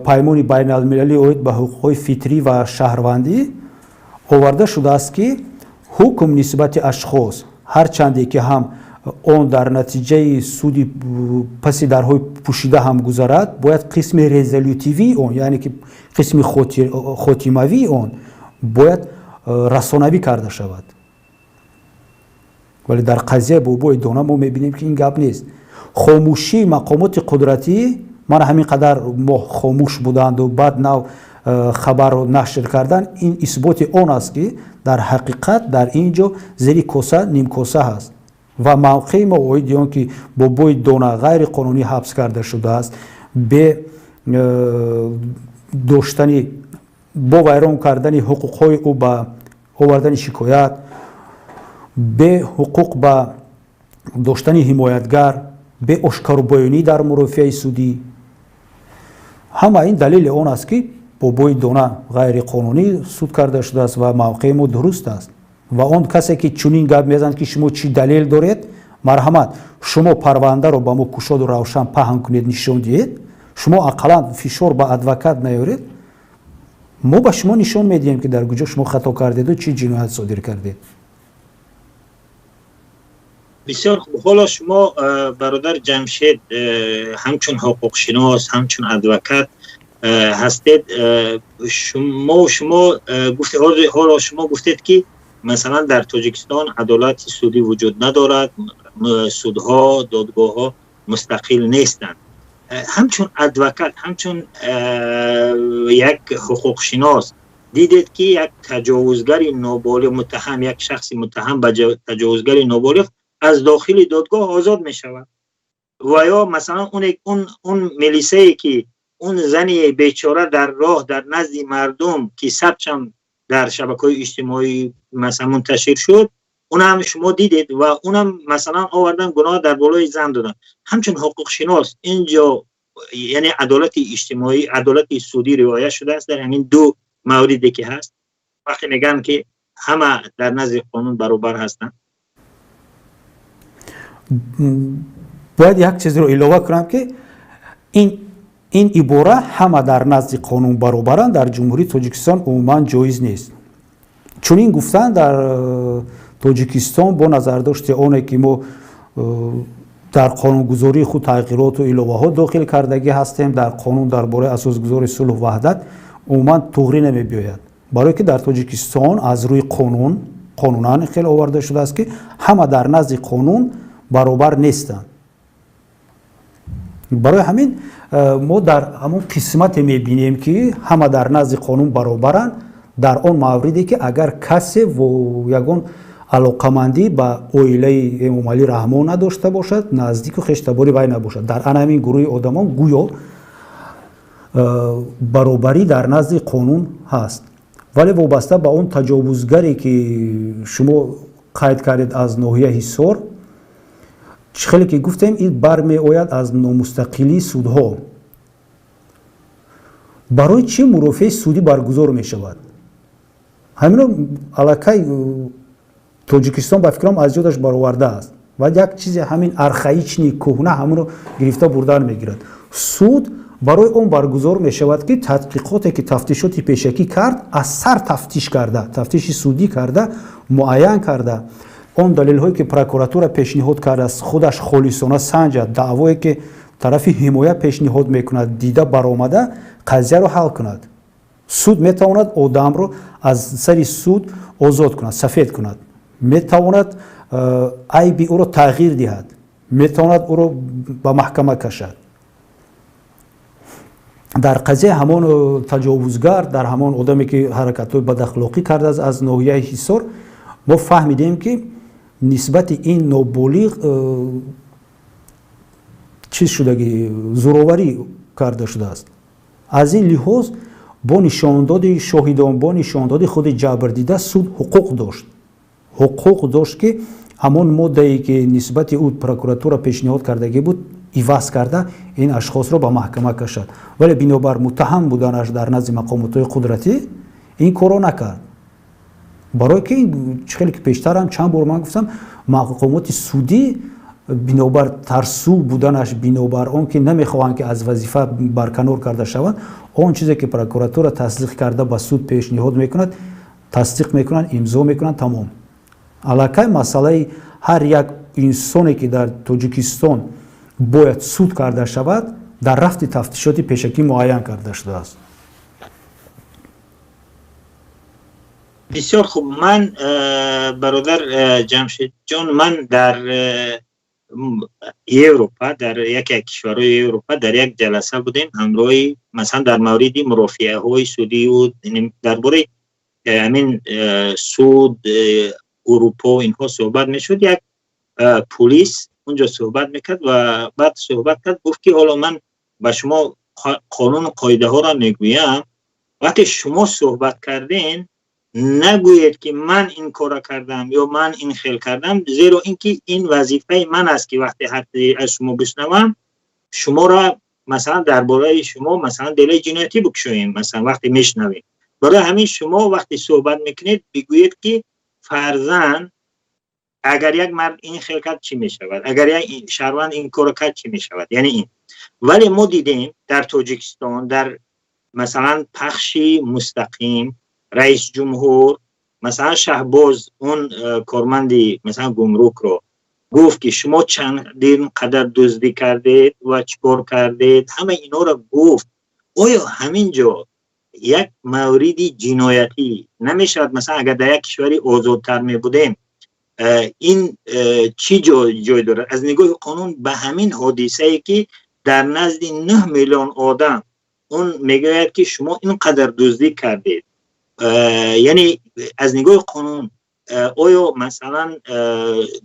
Паймони байналмилалӣ оид ба ҳуқуқҳои фитрӣ ва шаҳрвандӣ оварда шудааст, ки ҳукм нисбати ашхос, ҳарчанде ки ҳам он дар натиҷаи суди паси дарҳои пӯшида ҳам гузарад, бояд қисми резолютивии он, яъне ки қисми хотимавии он, бояд расонавӣ карда шавад. Вале дар қазияи Бобои Дона мо мебинем, ки ин гап нест. Хомӯшии мақомоти қудратӣ, мана ҳамин қадар моҳ хомӯш буданду баъд нав хабарро нашр кардан, ин исботи он аст, ки дар ҳақиқат дар ин ҷо зери коса нимкоса ҳаст. Ва мавқеи мо оиди он ки Бобои Дона ғайриқонунӣ ҳабс карда шудааст, бе доштани, бо вайрон кардани ҳуқуқҳои ӯ ба овардани шикоят, бе ҳуқуқ ба доштани ҳимоятгар, бе ошкорубоёнӣ дар мурофиаи судӣ, ҳама ин далели он аст, ки Бобои Дона ғайриқонунӣ суд карда шудааст ва мавқеи мо дуруст аст. Ва он касе, ки чунин гап мезанад, ки шумо чӣ далел доред, марҳамат, шумо парвандаро ба мо кушоду равшан паҳн кунед, нишон диҳед. Шумо ақаллан фишор ба адвокат наёред, мо ба шумо нишон медиҳем, ки дар куҷо шумо хато кардеду чӣ ҷиноят содир кардед. Бисёр хуб. Ҳоло шумо, бародар Ҷамшед, ҳамчун ҳуқуқшинос, ҳамчун адвокат ҳастед. Шумо гуфте, ҳоло шумо гуфтед, ки масалан дар Тоҷикистон адолати судӣ вуҷуд надорад, судҳо, додгоҳҳо мустақил нестанд. Ҳамчун адвокат, ҳамчун як ҳуқуқшинос дидед, ки як таҷовузгари ноболиғ, муттаҳам, як шахси муттаҳам ба таҷовузгари ноболиғ аз дохили додгоҳ озод мешавад ва ё масалан он милисае, ки он зани бечора дар роҳ, дар назди мардум, ки сабтшам дар шабакаҳои иҷтимоӣ масалан мунташир шуд, унам шумо дидед ва унам масалан овардан, гуноҳ дар болои зан додан. Ҳамчун ҳуқуқшинос, инҷо яъне адолати иҷтимоӣ, адолати судӣ риоя шудааст дар ҳамин ду мавриде, ки ҳаст, вақте мегӯянд, ки ҳама дар назди қонун баробар ҳастанд? Бояд як чизро илова кунам, ки ин ибора «ҳама дар назди қонун баробаранд» дар Ҷумҳурии Тоҷикистон умуман ҷоиз нест. Чунин гуфтан дар Тоҷикистон, бо назардошти оне ки мо дар қонунгузории худ тағйироту иловаҳо дохил кардагӣ ҳастем дар қонун дар бораи асосгузори сулҳу ваҳдат, умуман туғрӣ намебиёяд, барое ки дар Тоҷикистон аз рӯи қонун, қонунан хеле оварда шудааст, ки ҳама дар назди қонун баробар нестанд. Барои ҳамин мо дар ҳамон қисмате мебинем, ки ҳама дар назди қонун баробаранд, дар он мавриде ки агар касе ягон алоқамандӣ ба оилаи Эмомалӣ Раҳмон надошта бошад, наздику хештабори вай набошад, дар ана ҳамин гурӯҳи одамон гӯё баробарӣ дар назди қонун ҳаст. Вале вобаста ба он таҷовузгаре, ки шумо қайд кардед аз ноҳия Ҳисор, хеле ки гуфтем, ин бармеояд аз номустақилии судҳо. Барои чӣ мурофиаи судӣ баргузор мешавад? Ҳамино аллакай Тоҷикистон, ба фикрам, аз ёдаш баровардааст ва як чизе ҳамин архаичный, кӯҳна, ҳамонро гирифта бурдан мегирад. Суд барои он баргузор мешавад, ки тадқиқоте, ки тафтишоти пешакӣ кард, аз сар тафтиш карда, тафтиши судӣ карда, муайян карда, он далелҳое, ки прокуратура пешниҳод кардааст, худаш холисона санҷад, даъвое, ки тарафи ҳимоя пешниҳод мекунад, дида баромада, қазияро ҳал кунад. Суд метавонад одамро аз сари суд озод кунад, сафед кунад, метавонад айби ӯро тағйир диҳад, метавонад ӯро ба маҳкама кашад. Дар қазияи ҳамон таҷовузгар, дар ҳамон одаме, ки ҳаракатҳои бадахлоқӣ кардааст аз ноҳияи Ҳисор, мо фаҳмидем, ки нисбати ин ноболиғ чиз шудагӣ, зӯроварӣ карда шудааст. Аз ин лиҳоз бо нишондоди шоҳидон, бо нишондоди худи ҷабрдида, суд ҳуқуқ дошт, ки ҳамон моддае, ки нисбати ӯ прокуратура пешниҳод кардагӣ буд, иваз карда, ин ашхосро ба маҳкама кашад. Вале бинобар муттаҳам буданаш дар назди мақомотҳои қудратӣ ин корро накард, барое ки чӣ хеле ки пештарам чанд бор ман гуфтам, мақомоти судӣ бинобар тарсу буданаш, бинобар он ки намехоҳанд, ки аз вазифа барканор карда шаванд, он чизе ки прокуратура тасдиқ карда ба суд пешниҳод мекунад, тасдиқ мекунанд, имзо мекунанд, тамом. Аллакай масъалаи ҳар як инсоне, ки дар Тоҷикистон бояд суд карда шавад, дар рафти тафтишоти пешакӣ муайян карда шудааст. Бисёр хуб. Ман, бародар Ҷамшедҷон, ман дар Европа, дар яке аз кишварҳои Европа, дар як ҷаласа будем ҳамроҳи, масалан, дар мавриди мурофиаҳои судию дар бораи ҳамин суд Урупо инҳо суҳбат мешуд. Як пулис унҷо суҳбат мекард ва баъд суҳбат кард, гуфт, ки ҳоло ман ба шумо қонуну қоидаҳоро мегӯям, вақте шумо суҳбат карден, нагӯед, ки ман ин корро кардам ё ман ин хел кардам, зеро ин ки ин вазифаи ман аст, ки вақте ҳарфе аз шумо бишнавам, шуморо, масалан, дар бораи шумо, масалан, делаи ҷиноятӣ бикушоем, масалан, вақте мешунавем. Барои ҳамин шумо вақте суҳбат мекунед, бигӯед, ки фарзан агар як мард ин хел кард, чӣ мешавад, агар як шаҳрванд ин корро кард, чӣ мешавад. Яъне ин. Вале мо дидем дар Тоҷикистон, дар, масалан, пахши мустақим раис ҷумҳур, масалан, Шаҳбоз, он корманди, масалан, гумрукро гуфт, ки шумо чандин қадар дуздӣ кардед ва чӣ кор кардед, ҳама инҳоро гуфт. Оё ҳамин ҷо як мавриди ҷиноятӣ намешавад? Масалан, агар дар як кишвари озодтар мебудем, ин чӣ ҷой дорад аз нигоҳи қонун ба ҳамин ҳодисае, ки дар назди 9 миллион одам он мегӯяд, ки шумо ин қадар дуздӣ кардед? Яъне аз нигоҳи қонун оё, масалан,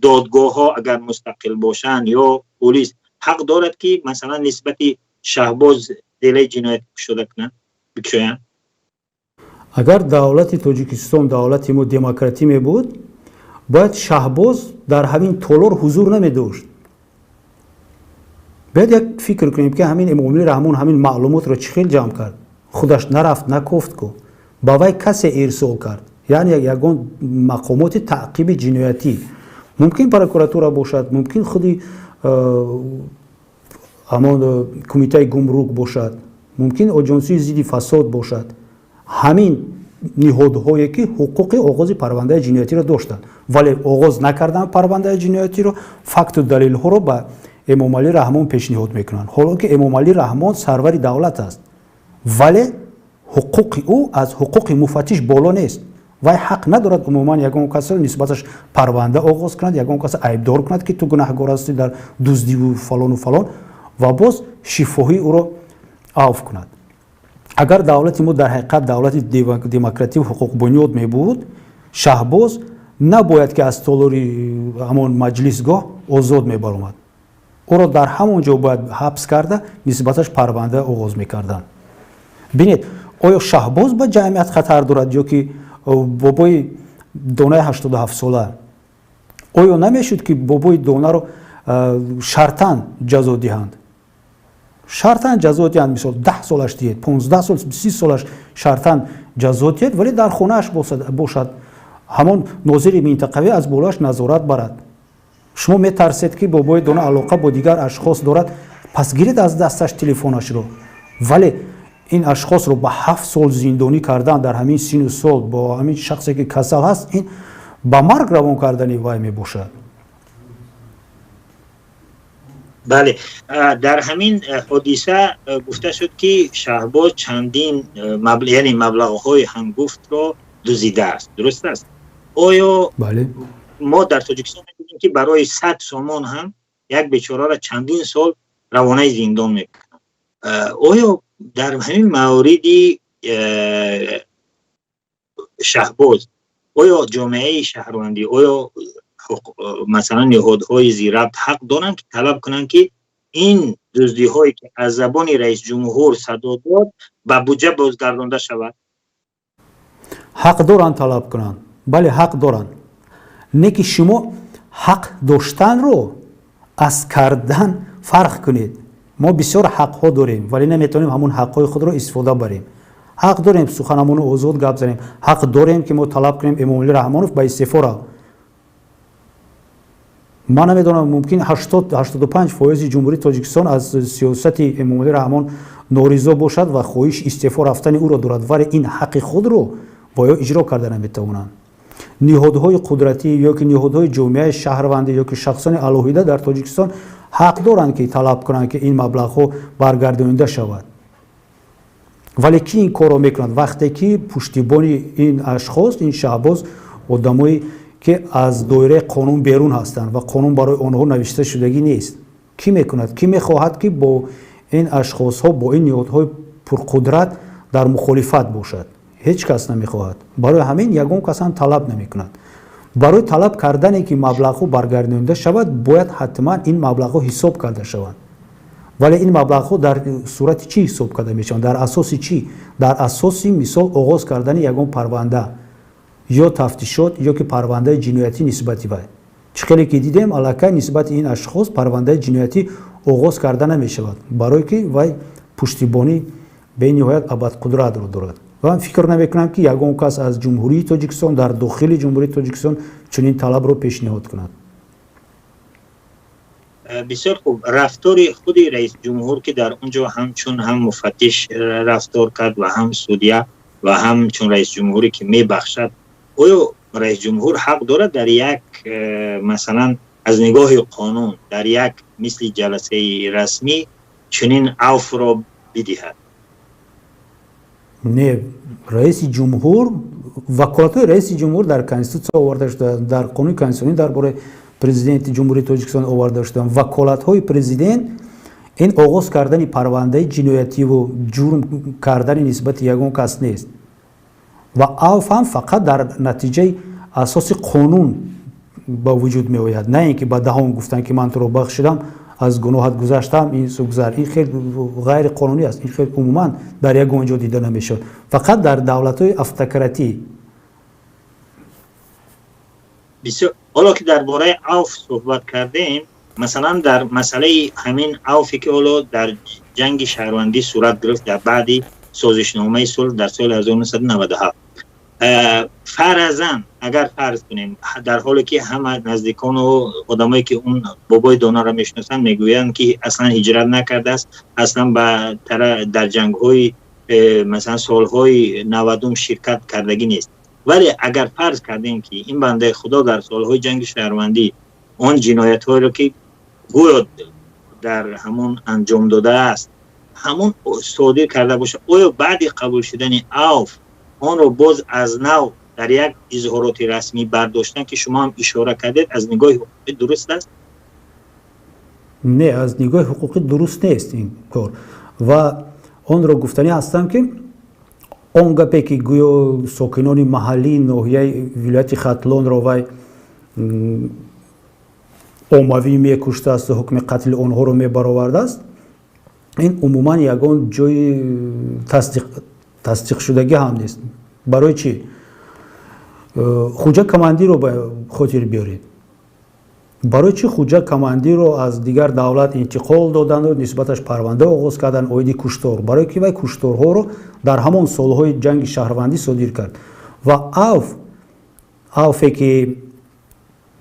додгоҳҳо агар мустақил бошанд ё полис ҳақ дорад, ки, масалан, нисбати Шаҳбоз делаи ҷиноятӣ кушода кунанд, бикушоянд? Агар давлати Тоҷикистон, давлати мо демократӣ мебуд, бояд Шаҳбоз дар ҳамин толор ҳузур намедошт. Бояд як фикр кунем, ки ҳамин Эмомалӣ Раҳмон ҳамин маълумотро чӣ хел ҷамъ кард. Худаш нарафт, накофт ку, ба вай касе ирсол кард, яъне ягон мақомоти таъқиби ҷиноятӣ, мумкин прокуратура бошад, мумкин худи ҳамон кумитаи гумрук бошад, мумкин оҷонсии зидди фасод бошад, ҳамин ниҳодҳое, ки ҳуқуқи оғози парвандаи ҷиноятиро доштанд, вале оғоз накарданд парвандаи ҷиноятиро. Факту далелҳоро ба Эмомалӣ Раҳмон пешниҳод мекунанд, ҳоло ки Эмомалӣ Раҳмон сарвари давлат аст, вале ҳуқуқи ӯ аз ҳуқуқи муфаттиш боло нест. Вай ҳақ надорад умуман ягон касро нисбаташ парванда оғоз кунад, ягон касро айбдор кунад, ки ту гунаҳгор ҳастӣ дар дуздиву фалону фалон, ва боз шифоҳӣ ӯро авф кунад. Агар давлати мо дар ҳақиқат давлати демокративу ҳуқуқбунёд мебуд, Шаҳбоз набояд ки аз толори ҳамон маҷлисгоҳ озод мебаромад. Ӯро дар ҳамон ҷо бояд ҳабс карда, нисбаташ парванда оғоз мекарданд. Бинед, оё Шаҳбоз ба ҷамъият хатар дорад ё ки бобои донаи 87сола? Оё намешуд, ки бобои донаро шартан ҷазо диҳанд? Шартан ҷазо диҳанд, мисол, 10 солаш диҳед, 15 сол, 30 солаш шартан ҷазо диҳед, вале дар хонааш бошад, ҳамон нозири минтақавӣ аз болоаш назорат барад. Шумо метарсед, ки бобои дона алоқа бо дигар ашхос дорад, пас гиред аз дасташ телефонашро. Вале ин ашхосро ба 7 сол зиндонӣ кардан дар ҳамин сину сол бо ҳамин шахсе, ки касал ҳаст, ин ба марг равон кардани вай мебошад. Бале, дар ҳамин ҳодиса гуфта шуд, ки Шаҳбоз чандин, яъне маблағҳои ҳангуфтро дуздидааст, дуруст аст? Оё Бале. мо дар Тоҷикистон мебинем, ки барои 100 сомон ҳам як бечораро чандин сол равонаи зиндон мекунанд. Оё Дар ҳамин мавриди Шаҳбоз, оё ҷомеаи шаҳрвандӣ, оё масалан ниҳодҳои зирабт ҳақ доранд, ки талаб кунанд, ки ин дуздиҳое, ки аз забони раисҷумҳур садо дод, ба буҷа бозгардонда шавад? Ҳақ доранд талаб кунанд, бале, ҳақ доранд. Не ки шумо ҳақ доштанро аз кардан фарқ кунед. Мо бисёр ҳақҳо дорем, вале наметавонем ҳамун ҳақҳои худро истифода барем. Ҳақ дорем суханамонро озод гап занем, ҳақ дорем, ки мо талаб кунем, Эмомалӣ Раҳмонов, ба истеъфо рав. Ман намедонам, мумкин 80-85 фоизи Ҷумҳурии Тоҷикистон аз сиёсати Эмомалӣ Раҳмон норизо бошад ва хоҳиш истеъфо рафтани ӯро дорад, вале ин ҳаққи худро бо ё иҷро карда наметавонанд. Ниҳодҳои қудратӣ ё ки ниҳодҳои ҷомеаи шаҳрвандӣ ё ки шахсони алоҳида дар Тоҷикистон ҳақ доранд, ки талаб кунанд, ки ин маблағҳо баргардонида шавад. Вале ки ин корро мекунад, вақте ки пуштибони ин ашхос, ин Шаҳбоз, одамое ки аз доираи қонун берун ҳастанд ва қонун барои онҳо навишта шудагӣ нест? Кӣ мекунад? Кӣ мехоҳад, ки бо ин ашхосҳо, бо ин ниҳодҳои пурқудрат дар мухолифат бошад? Ҳеҷ кас намехоҳад. Барои ҳамин ягон кас ҳам талаб намекунад. Барои талаб кардане, ки маблағҳо баргардонида шавад, бояд ҳатман ин маблағҳо ҳисоб карда шаванд. Вале ин маблағҳо дар сурати чӣ ҳисоб карда мешаванд? Дар асоси чӣ? Дар асоси, мисол, оғоз кардани ягон парванда ё тафтишот ё ки парвандаи ҷиноятӣ нисбати вай. Чӣ хеле ки дидем, аллакай нисбати ин ашхос парвандаи ҷиноятӣ оғоз карда намешавад, барое ки вай пуштибонӣ бениҳоят абадқудратро дорад. Ва фикр намекунам, ки ягон кас аз Ҷумҳурии Тоҷикистон, дар дохили Ҷумҳурии Тоҷикистон чунин талабро пешниҳод кунад. Бисёр хуб. Рафтори худи раисҷумҳур, ки дар он ҷо ҳамчун ҳам муфаттиш рафтор кард ва ҳам судья ва ҳамчун раисҷумҳуре, ки мебахшад, оё раисҷумҳур ҳақ дорад дар як, масалан, аз нигоҳи қонун, дар як мисли ҷаласаи расмӣ чунин афвро бидиҳад? Не, раиси ҷумҳур, ваколатҳои раиси ҷумҳур дар Конститутсия оварда шуда, дар қонуни конститутсионӣ дар бораи Президенти Ҷумҳурии Тоҷикистон оварда шуданд. Ваколатҳои президент ин оғоз кардани парвандаи ҷиноятиву ҷурм кардани нисбати ягон кас нест. Ва афв ҳам фақат дар натиҷаи асоси қонун ба вуҷуд меояд, на ин ки ба даҳон гуфтан, ки ман туро бахшидам, аз гуноҳат гузаштам, ин су гузар. Ин хел ғайриқонунӣ аст. Ин хел умуман дар ягон ҷо дида намешавад, фақат дар давлатҳои автократӣ. Бисёр, ҳоло ки дар бораи афв суҳбат кардем, масалан, дар масъалаи ҳамин афве, ки ҳоло дар ҷанги шаҳрвандӣ сурат гирифт дар баъди созишномаи сулҳ дар соли 1997, фарзан агар фарз кунем, дар ҳоле ки ҳама наздикону одамое, ки он бобои донаро мешиносанд, мегӯянд, ки аслан ҳиҷрат накардааст, аслан ба дар ҷангҳои, масалан, солҳои 90-ум ширкат кардагӣ нест, вале агар фарз кардем, ки ин бандаи худо дар солҳои ҷанги шаҳрвандӣ он ҷиноятҳоеро, ки гӯё дар ҳамон анҷом додааст, ҳамон содир карда бошад, оё баъди қабул шудани афв онро боз аз нав дар як изҳороти расмӣ бардоштан, ки шумо ҳам ишора кардед, аз нигоҳи ҳуқуқӣ дуруст аст? Не, аз нигоҳи ҳуқуқӣ дуруст нест ин кор. Ва онро гуфтанӣ ҳастам, ки он гапе, ки гӯё сокинони маҳаллии ноҳияи вилояти Хатлонро вай оммавӣ мекуштааст, ҳукми қатли онҳоро мебаровардааст, ин умуман ягон ҷои тасдиқшудагӣ ҳам нест. Барои чӣ? Хуҷа Камандиро ба хотир биёред. Барои чӣ Хуҷа Камандиро аз дигар давлат интиқол доданду нисбаташ парванда оғоз карданд оиди куштор? Барое ки вай кушторҳоро дар ҳамон солҳои ҷанги шаҳрвандӣ содир кард. Ва афве, ки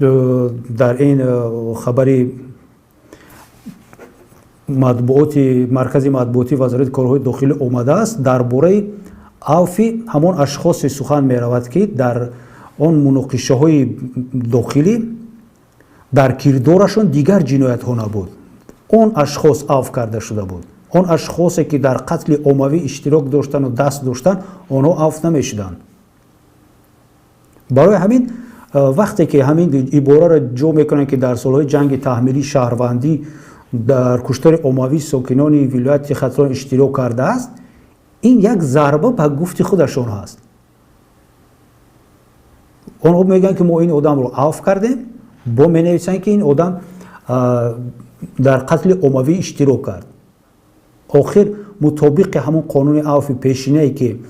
дар ин хабари матбуоти маркази матбуотии Вазорати корҳои дохилӣ омадааст, дар бораи афви ҳамон ашхосе сухан меравад, ки дар он муноқишаҳои дохилӣ дар кирдорашон дигар ҷиноятҳо набуд. Он ашхос афв карда шуда буд. Он ашхосе, ки дар қатли оммавӣ иштирок доштану даст доштанд, онҳо афв намешуданд. Барои ҳамин, вақте ки ҳамин ибораро ҷо мекунанд, ки дар солҳои ҷанги таҳмилии шаҳрвандӣ Дар куштори оммавии сокинони вилояти Хатлон иштирок кардааст, ин як зарба ба гуфти худашон ҳаст. Онҳо мегӯянд, ки мо ин одамро авф кардем, бо менависанд, ки ин одам дар қатли оммавӣ иштирок кард. Охир, мутобиқи ҳамон қонуни авфи пешинае, ки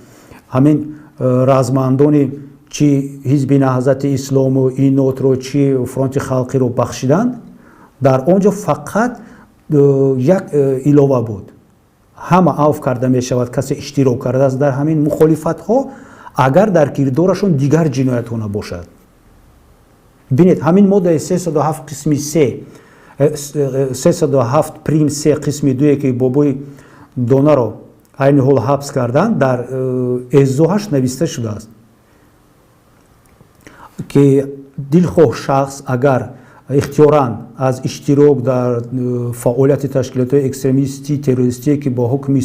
ҳамин размандони чи Ҳизби Наҳзати Ислому Инотро, чи Фронти Халқиро бахшиданд, дар он ҷо фақат як илова буд: ҳама авф карда мешавад, касе иштирок кардааст дар ҳамин мухолифатҳо, агар дар кирдорашон дигар ҷиноятҳо набошад. Бинед, ҳамин моддаи 307 қисми се, 307 прим се қисми дуе, ки Бобои Донаро айни ҳол ҳабс карданд, дар эзоҳаш нависта шудааст, ки дилхоҳ шахс, агар ихтиёран аз иштирок дар фаъолияти ташкилотҳои экстремистӣ, террористие, ки бо ҳукми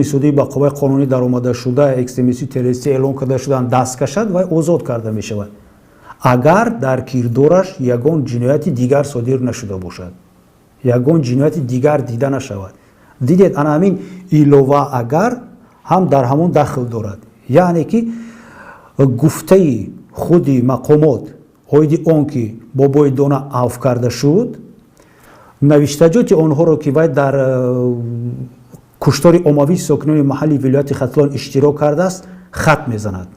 судӣ ба қувваи қонунӣ даромада шуда, экстремистӣ, террористӣ эълон карда шуданд, даст кашад, вай озод карда мешавад, агар дар кирдораш ягон ҷинояти дигар содир нашуда бошад, ягон ҷинояти дигар дида нашавад. Дидед, ана ҳамин илова «агар» ҳам дар ҳамон дахл дорад. Яъне ки гуфтаи худи мақомот оиди он ки Бобои Дона авф карда шуд, навиштаҷоти онҳоро, ки вай дар куштори оммавии сокинони маҳалли вилояти Хатлон иштирок кардааст, хат мезанад.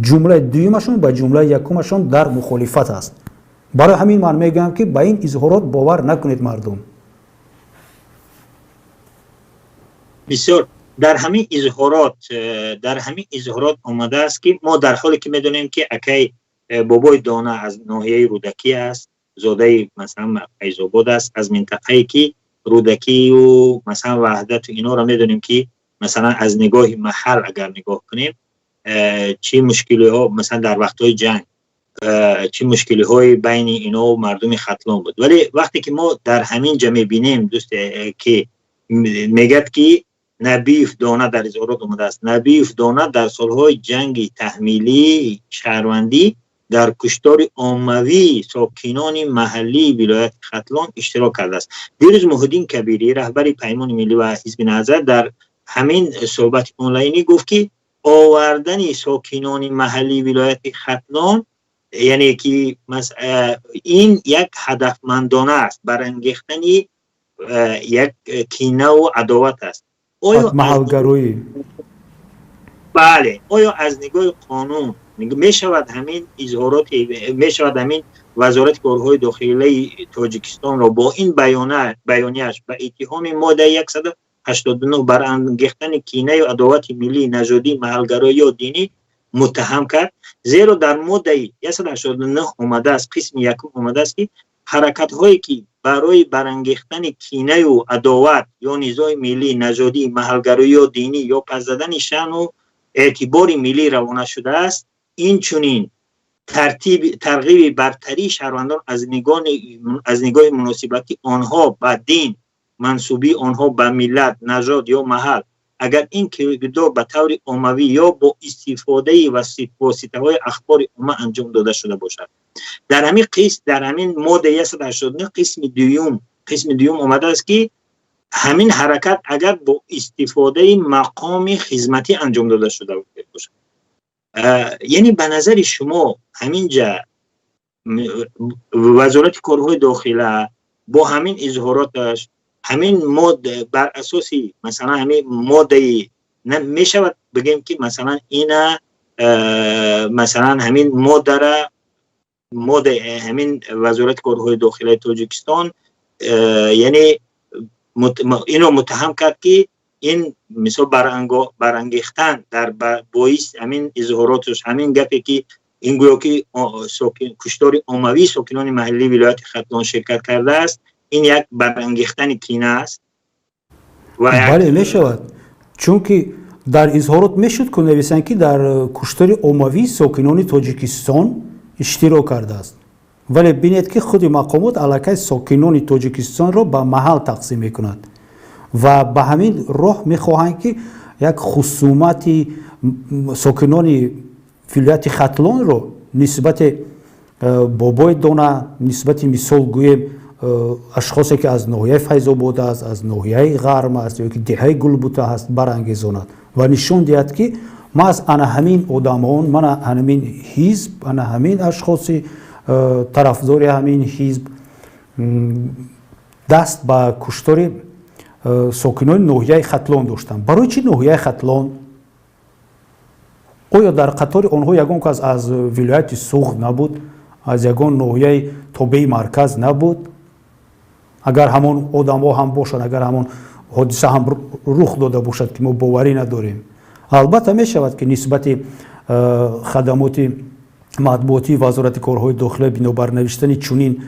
Ҷумлаи дуюмашон ба ҷумлаи якумашон дар мухолифат аст. Барои ҳамин ман мегӯям, ки ба ин изҳорот бовар накунед, мардум. Бисёр дар ҳамин изҳорот омадааст, ки мо дар ҳоле ки медонем, ки акай Бобои Дона аз ноҳияи Рӯдакӣ аст, зодаи, масалан, Файзобод аст, аз минтақае ки Рӯдакию, масалан, Ваҳдату инҳоро медонем, ки масалан, аз нигоҳи маҳал агар нигоҳ кунем, чӣ мушкилиҳо, масалан, дар вақтҳои ҷанг чӣ мушкилиҳои байни ино мардуми Хатлон буд. Вале вақте ки мо дар ҳамин ҷа мебинем, дӯст, ки мегӯяд, ки Набиев Дона, дар изҳорот омадааст, Набиев Дона дар солҳои ҷанги таҳмилии шаҳрвандӣ дар куштори оммавии сокинони маҳаллии вилояти Хатлон иштирок кардааст. Дирӯз Муҳиддин Кабирӣ, раҳбари Паймони Миллӣ ва Ҳизби Наҳзат, дар ҳамин суҳбати онлайнӣ гуфт, ки овардани сокинони маҳаллии вилояти Хатлон, яъне ки ин як ҳадафмандона аст, барангехтани як кинаву адоват аст. Оё маҳалгароӣ? Бале. Оё аз нигоҳи қонун мешавад ҳамин изҳороти, мешавад ҳамин Вазорати корҳои дохилаи Тоҷикистонро бо ин баёнияш ба иттиҳоми моддаи 189, барангехтани кинаю адовати миллӣ, нажодӣ, маҳалгароӣ ё динӣ муттаҳам кард? Зеро дар моддаи 189 омадааст, қисми якум омадааст, ки ҳаракатҳое, ки барои барангехтани кинаю адоват ё низои миллӣ, нажодӣ, маҳалгароӣ ё динӣ ё пас задани шаъну эътибори миллӣ равона шудааст, инчунин тарғиби бартарии шаҳрвандон аз нигоҳи муносибати онҳо ба дин, мансубии онҳо ба миллат, нажод ё маҳал, агар ин кирдор ба таври оммавӣ ё бо истифодаи воситаҳои ахбори омма анҷом дода шуда бошад. Дар ҳамин моддаи 189 қисми дуюм омадааст, ки ҳамин ҳаракат агар бо истифодаи мақоми хизматӣ анҷом дода шуда бошад. Яъне ба назари шумо, ҳамин ҷа Вазорати корҳои дохила бо ҳамин изҳороташ, ҳамин модда, бар асоси, масалан, ҳамин моддаи мешавад бигем, ки масалан, ина, масалан, ҳамин моддара, модда, ҳамин Вазорати корҳои дохилаи Тоҷикистон, яъне инро муттаҳам кард, ки ин мисол барангехтан дар боис ҳамин изҳороташ, ҳамин гапе, ки ин гӯё ки куштори оммавии сокинони маҳаллии вилояти Хатлон ширкат кардааст, ин як барангехтани кина аст? Бале, мешавад, чунки дар изҳорот мешуд ку нависанд, ки дар куштори оммавии сокинони Тоҷикистон иштирок кардааст. Вале бинед, ки худи мақомот аллакай сокинони Тоҷикистонро ба маҳал тақсим мекунад ва ба ҳамин роҳ мехоҳанд, ки як хусумати сокинони вилояти Хатлонро нисбати Бобои Дона, нисбати, мисол гӯем, Ашхосе, ки аз ноҳияи Файзобод аст, аз ноҳияи Ғарм аст ё ки деҳаи Гулбута ҳаст, барангезонад ва нишон диҳад, ки маҳз ана ҳамин одамон, мана ҳамин ҳизб, ана ҳамин ашхоси тарафдори ҳамин ҳизб даст ба куштори сокинони ноҳияи Хатлон доштанд. Барои чӣ ноҳияи Хатлон? Оё дар қатори онҳо ягон кас аз вилояти Суғд набуд, аз ягон ноҳияи тобеи марказ набуд? Агар ҳамон одамҳо ҳам бошанд, агар ҳамон ҳодиса ҳам рух дода бошад, ки мо боварӣ надорем. Албатта, мешавад, ки нисбати хадамоти матбуотии Вазорати корҳои дохила бинобар навиштани чунин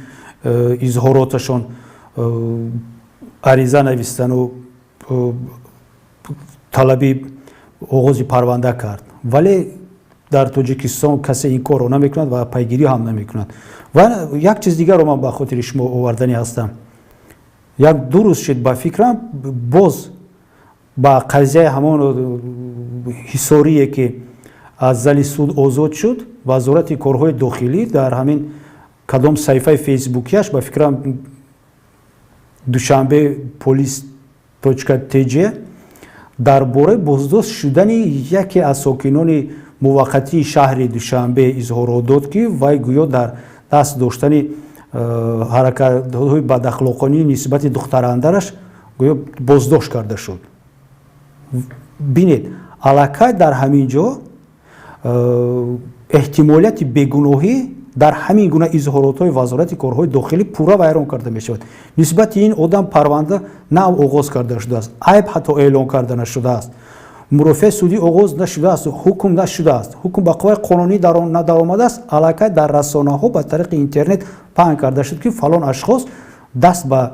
изҳороташон ариза навистану талаби оғози парванда кард, вале дар Тоҷикистон касе ин корро намекунад ва пайгирӣ ҳам намекунад. Ва як чиз дигарро ман ба хотири шумо оварданӣ ҳастам. Як ду рӯз шуд, ба фикрам, боз ба қазияи ҳамон Ҳисорие, ки аз зали суд озод шуд, Вазорати корҳои дохилӣ дар ҳамин кадом саҳифаи фейсбукияш, ба фикрам, душанбе police tj, дар бораи боздошт шудани яке аз сокинони муваққатии шаҳри Душанбе изҳорот дод, ки вай гӯё дар даст доштани ҳаракатҳои бадахлоқонӣ нисбати духтарандараш гӯё боздошт карда шуд. Бинед, аллакай дар ҳамин ҷо эҳтимолияти бегуноҳӣ дар ҳамин гуна изҳоротҳои Вазорати корҳои дохилӣ пурра вайрон карда мешавад. Нисбати ин одам парванда нав оғоз карда шудааст, айб ҳатто эълон карда нашудааст, мурофиаи судӣ оғоз нашудааст, ҳукм нашудааст, ҳукм ба қувваи қонунӣ надаромадааст, аллакай дар расонаҳо ба тариқи интернет паҳн карда шуд, ки фалон ашхос даст ба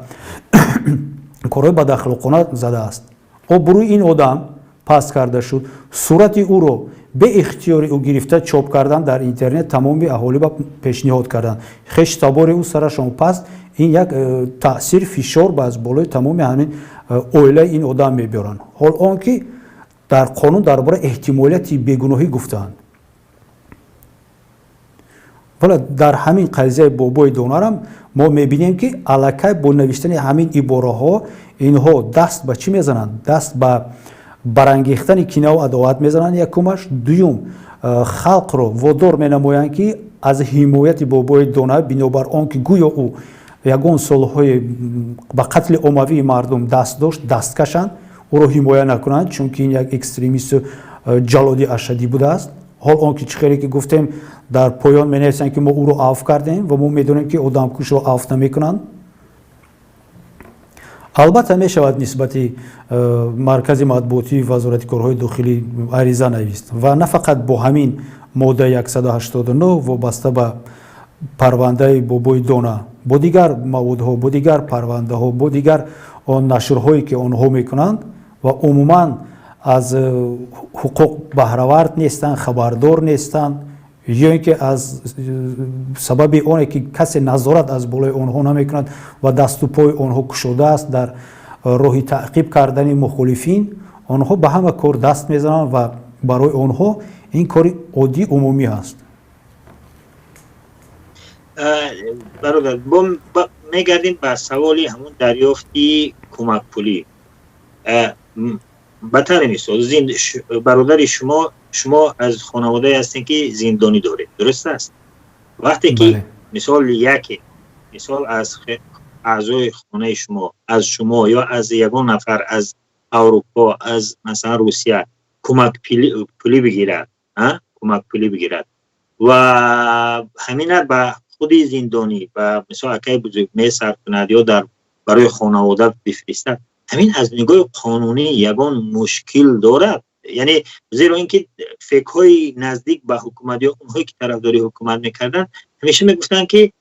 корҳои бадахлоқона задааст. Обрӯи ин одам паст карда шуд, сурати ӯро беихтиёри ӯ гирифта чоп кардан, дар интернет тамоми аҳолӣ ба пешниҳод карданд, хештабори ӯ сарашон паст. Ин як таъсир, фишор ба аз болои тамоми ҳамин оилаи ин одам мебиёранд, ҳол он ки дар қонун дар бораи эҳтимолияти бегуноҳӣ гуфтаанд. Вале дар ҳамин қазияи Бобои Донарам мо мебинем, ки аллакай бо навиштани ҳамин ибораҳо инҳо даст ба чӣ мезананд? Даст ба барангехтани кинаву адоват мезананд, якумаш. Дуюм, халқро водор менамоянд, ки аз ҳимояти Бобои Дона, бинобар он ки гӯё ӯ ягон солҳои ба қатли оммавии мардум даст дошт, даст кашанд, ӯро ҳимоя накунанд, чунки ин як экстремисту ҷаллоди ашаддӣ будааст. Ҳол он ки, чӣ хеле ки гуфтем, дар поён менависанд, ки мо ӯро афв кардем, ва мо медонем, ки одамкушро афв намекунанд. Албатта, мешавад нисбати маркази матбуотии Вазорати корҳои дохилӣ ариза навист ва на фақат бо ҳамин моддаи 189 вобаста ба парвандаи Бобои Дона, бо дигар маводҳо, бо дигар парвандаҳо, бо дигар он нашрҳое, ки онҳо мекунанд ва умуман аз ҳуқуқ баҳравард нестанд, хабардор нестанд ё ин ки аз сабаби оне ки касе назорат аз болои онҳо намекунад ва дасту пои онҳо кушодааст дар роҳи таъқиб кардани мухолифин, онҳо ба ҳама кор даст мезананд ва барои онҳо ин кори оддӣ, умумӣ ҳаст. Бародар, мегардем ба саволи ҳамон дарёфти кӯмакпулӣ. Ба таври мисол, бародари шумо, шумо аз хонаводае ҳастем, ки зиндонӣ доред, дуруст аст? Вақте ки мисол яке, мисол, аз аъзои хонаи шумо, аз шумо ё аз ягон нафар аз Аврупо, аз масалан Русия кӯмак пулӣ бигирад, кӯмак пулӣ бигирад ва ҳамина ба худи зиндонӣ, ба мисол акаи бузург месарф кунад ё дар барои хонавода бифиристад, ҳамин аз нигоҳи қонунӣ ягон мушкил дорад? Яъне зеро ин ки фекҳои наздик ба ҳукумат ё онҳое ки тарафдори ҳукумат мекарданд, ҳамеша мегуфтанд, ки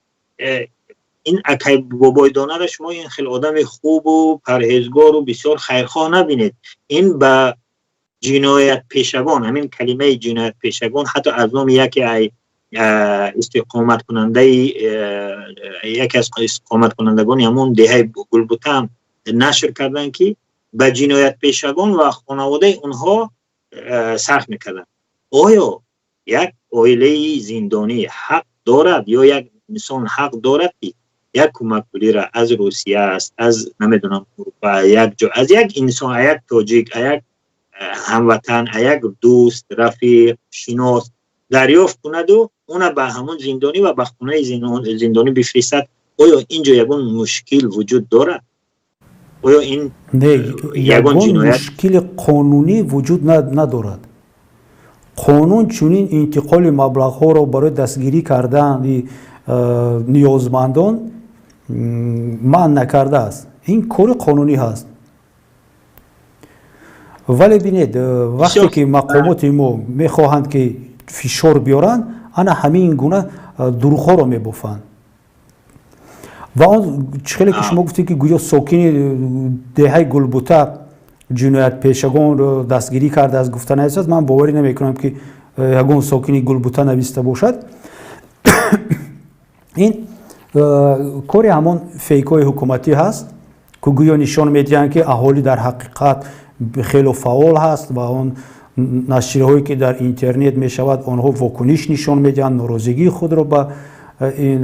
ин акай Бобои Донара шумо ин хел одами хубу парҳезгору бисёр хайрхоҳ набинед, ин ба ҷиноятпешагон, ҳамин калимаи ҷиноятпешагон ҳатто аз номи яке ай истиқоматкунандаи, яке аз истиқоматкунандагони ҳамон деҳаи Гулбутаам нашр карданд, ки ба ҷиноятпешагон ва хонаводаи онҳо сарф мекарданд. Оё як оилаи зиндонӣ ҳақ дорад ё як инсон ҳақ дорад, ки Як кӯмакпулиро аз Русия аст, аз намедонам Урупа, як ҷо, аз як инсон, як тоҷик, як ҳамватан, як дӯст, рафиқ, шинос дарёфт кунаду уна ба ҳамон зиндонӣ ва ба хонаи зиндонӣ бифиристад, оё инҷо ягон мушкил вуҷуд дорад? Оё ин не, ягон мушкили қонунӣ вуҷуд надорад. Қонун чунин интиқоли маблағҳоро барои дастгирӣ кардани ниёзмандон манъ накардааст. Ин кори қонунӣ ҳаст. Вале бинед, вақте ки мақомоти мо мехоҳанд ки фишор биёранд, ана ҳамин гуна дурӯғҳоро мебофанд. Ва он чӣ хеле ки шумо гуфтед, ки гӯё сокини деҳаи Гулбута ҷиноятпешагонро дастгирӣ кардааст, гуфта наистааст. Ман боварӣ намекунам, ки ягон сокини Гулбута нависта бошад. Ин кори ҳамон фейкҳои ҳукуматӣ ҳаст, ки гӯё нишон медиҳанд, ки аҳолӣ дар ҳақиқат хело фаъол ҳаст ва он нашрияҳое ки дар интернет мешавад, онҳо вокуниш нишон медиҳанд, норозигии худро ба ин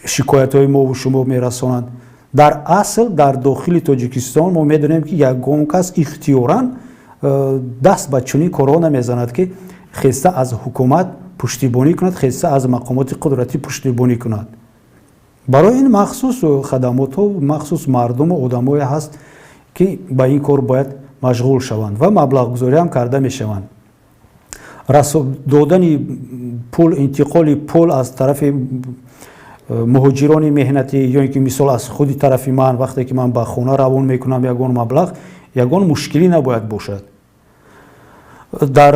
шикоятҳои мову шумо мерасонанд. Дар асл дар дохили Тоҷикистон мо медонем, ки ягон кас ихтиёран даст ба чунин корҳо намезанад, ки хеста аз ҳукумат пуштибонӣ кунад, хеста аз мақомоти қудратӣ пуштибонӣ кунад. Барои ин махсус хадамотҳо, махсус мардуму одамое ҳаст, ки ба ин кор бояд машғул шаванд ва маблағгузорӣ ҳам карда мешаванд. Додани пул, интиқоли пул аз тарафи муҳоҷирони меҳнатӣ ё ин ки мисол аз худи тарафи ман, вақте ки ман ба хона равон мекунам ягон маблағ, ягон мушкилӣ набояд бошад. Дар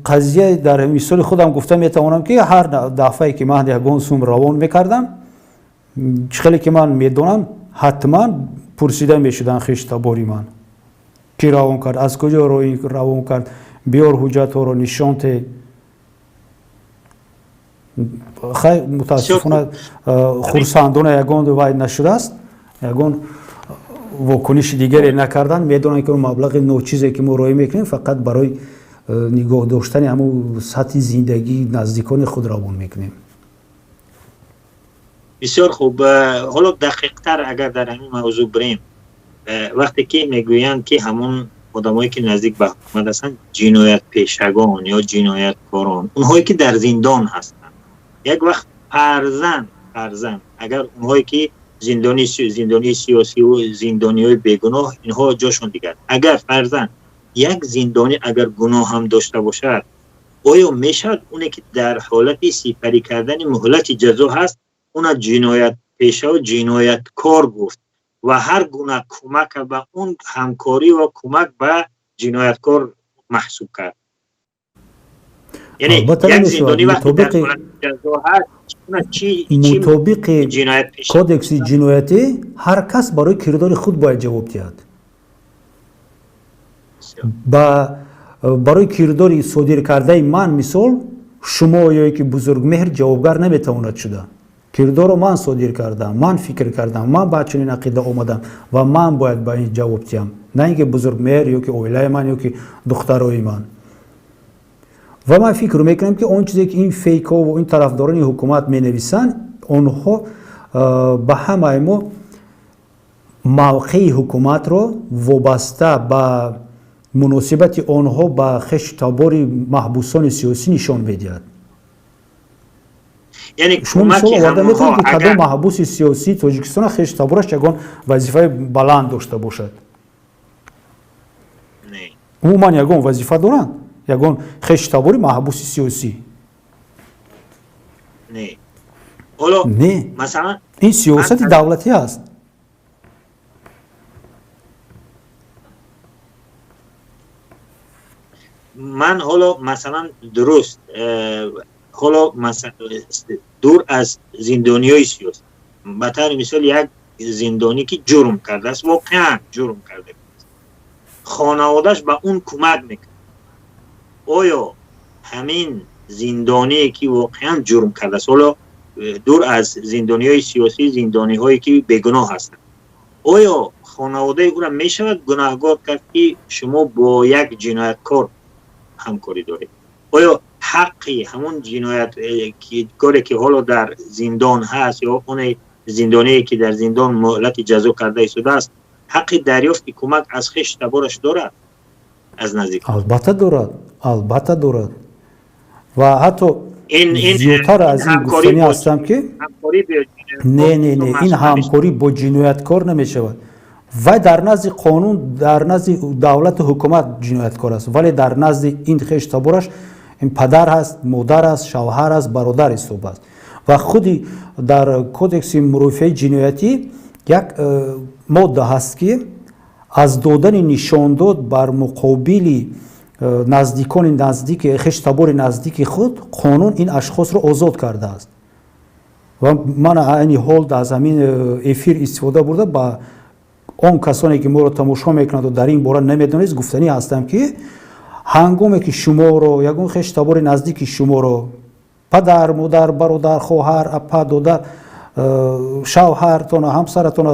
қазия дар мисоли худам гуфта метавонам, ки ҳар дафъае ки ман ягон сум равон мекардам, чӣ хеле ки ман медонам, ҳатман пурсида мешуданд хештабори ман: ки равон кард, аз куҷо равон кард, биёр ҳуҷҷатҳоро нишон те. Хай, мутаассифона, хурсандона ягон вай нашудааст, ягон вокуниши дигаре накарданд. Медонанд, ки он маблағи ночизе ки мо роҳӣ мекунем, фақат барои нигоҳ доштани ҳамун сатҳи зиндагии наздикони худ равон мекунем. Бисёр хуб. Ҳоло дақиқтар агар дар ҳамин мавзӯъ бирем, вақте ки мегӯянд, ки ҳамон одамое ки наздик ба ҳукумат ҳастанд ҷиноятпешагон ё ҷинояткорон, онҳое ки дар зиндон ҳастанд, як вақт фарзан агар онҳое ки зиндонии сиёсиву зиндониҳои бегуноҳ, инҳо ҷошон дигар, агар фарзан як зиндонӣ агар гуноҳ ҳам дошта бошад, оё мешавад оне ки дар ҳолати сипарӣ кардани муҳлати ҷазо ҳаст, уна ҷиноятпешаву ҷинояткор гуфт ва ҳар гуна кӯмака ба он ҳамкорӣ ва кӯмак ба ҷинояткор маҳсуб кард? Яъне як зиндонӣ вақте дар ҳолати ҷазо ҳаст, Мутобиқи кодекси ҷиноятӣ ҳар кас барои кирдори худ бояд ҷавоб диҳад. Барои кирдори содир кардаи ман, мисол, шумо ё ки Бузургмеҳр ҷавобгар наметавонад шуда. Кирдорро ман содир кардам, ман фикр кардам, ман ба чунин ақида омадам ва ман бояд ба ин ҷавоб диҳам, на ин ки Бузургмеҳр ё ки оилаи ман ё ки духтарои ман. Ва ман фикр мекунам, ки он чизе ки ин фейкҳо ва ин тарафдорони ҳукумат менависанд, онҳо ба ҳамаи мо мавқеи ҳукуматро вобаста ба муносибати онҳо ба хешу табори маҳбусони сиёсӣ нишон медиҳад. Шумо мисол оварда метавонед, ки кадом маҳбуси сиёсии Тоҷикистона хешу табораш ягон вазифаи баланд дошта бошад? Умуман ягон вазифа доранд ягон хешу табори маҳбуси сиёсӣ? Не, ин сиёсати давлатӣ аст. Ман ҳоло масалан, дуруст, ҳоло дур аз зиндониҳои сиёсӣ, ба таври мисол, як зиндонӣ ки ҷурм кардааст, воқеан ҷурм карда, хонаводааш ба он кӯмак мекунад, оё ҳамин зиндоние ки воқеан ҷурм кардааст, ҳоло дур аз зиндониҳои сиёсӣ, зиндониҳое ки бегуноҳ ҳастанд, оё хонаводаи ӯра мешавад гунаҳгор кард, ки шумо бо як ҷинояткор ҳамкорӣ доред? Оё Ҳаққи ҳамон ҷинояткоре, ки ҳоло дар зиндон ҳаст, ё оне зиндоние, ки дар зиндон муҳлати ҷазо карда истодааст, ҳаққи дарёфти кӯмак аз хешу табораш дорад, аз наздик? Албатта дорад, албатта дорад. Ва ҳатто зиёдтар аз ин гуфтанӣ ҳастам, ки не, не, не, ин ҳамкорӣ бо ҷинояткор намешавад. Вай дар назди қонун, дар назди давлату ҳукумат ҷинояткор аст, вале дар назди ин хешу табораш ин падар ҳаст, модар аст, шавҳар аст, бародар ҳисоб аст. Ва худи дар Кодекси мурофиаи ҷиноятӣ як модда ҳаст, ки аз додани нишондод бар муқобили наздикони наздики, хешу табори наздики худ қонун ин ашхосро озод кардааст. Ва ман айни ҳол аз ҳамин эфир истифода бурда, ба он касоне, ки моро тамошо мекунанду дар ин бора намедонед, гуфтанӣ ҳастам, ки ҳангоме ки шуморо ягон хешу табори наздики шуморо, падар, модар, бародар, хоҳар, апа, додар, шавҳартона, ҳамсаратона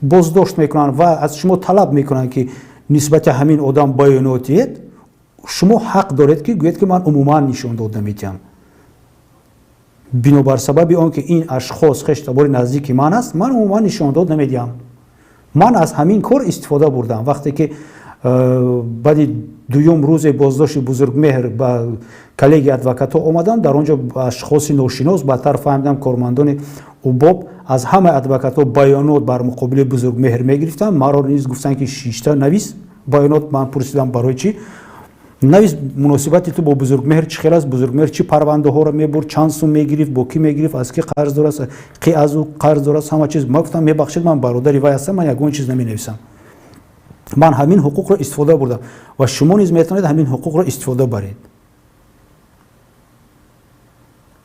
боздошт мекунанд ва аз шумо талаб мекунанд, ки нисбати ҳамин одам баёнот диҳед, шумо ҳақ доред, ки гӯед, ки ман умуман нишондод намедиҳам, бинобар сабаби он ки ин ашхос хешу табори наздики ман аст, ман умуман нишондод намедиҳам. Ман аз ҳамин кор истифода бурдам, вақте ки баъди дуюм рӯзе боздошти Бузургмеҳр ба коллегияи адвокатҳо омадам. Дар он ҷо ашхоси ношинос, баъдтар фаҳмидам, кормандони УБОП, аз ҳамаи адвокатҳо баёнот бар муқобили Бузургмеҳр мегирифтанд. Маро низ гуфтанд, ки шишта навис баёнот. Ман пурсидам: «Барои чӣ?» «Навис, муносибати ту бо Бузургмеҳр чӣ хел аст, Бузургмеҳр чӣ парвандаҳоро мебурд, чанд сум мегирифт, бо кӣ мегирифт, аз кӣ қарз дорад, кӣ аз ӯ қарз дорад, ҳама чиз». Ман гуфтам: «Мебахшед, ман бародари вай ҳастам, ман ягон чиз наменависам». Ман ҳамин ҳуқуқро истифода бурдам ва шумо низ метавонед ҳамин ҳуқуқро истифода баред.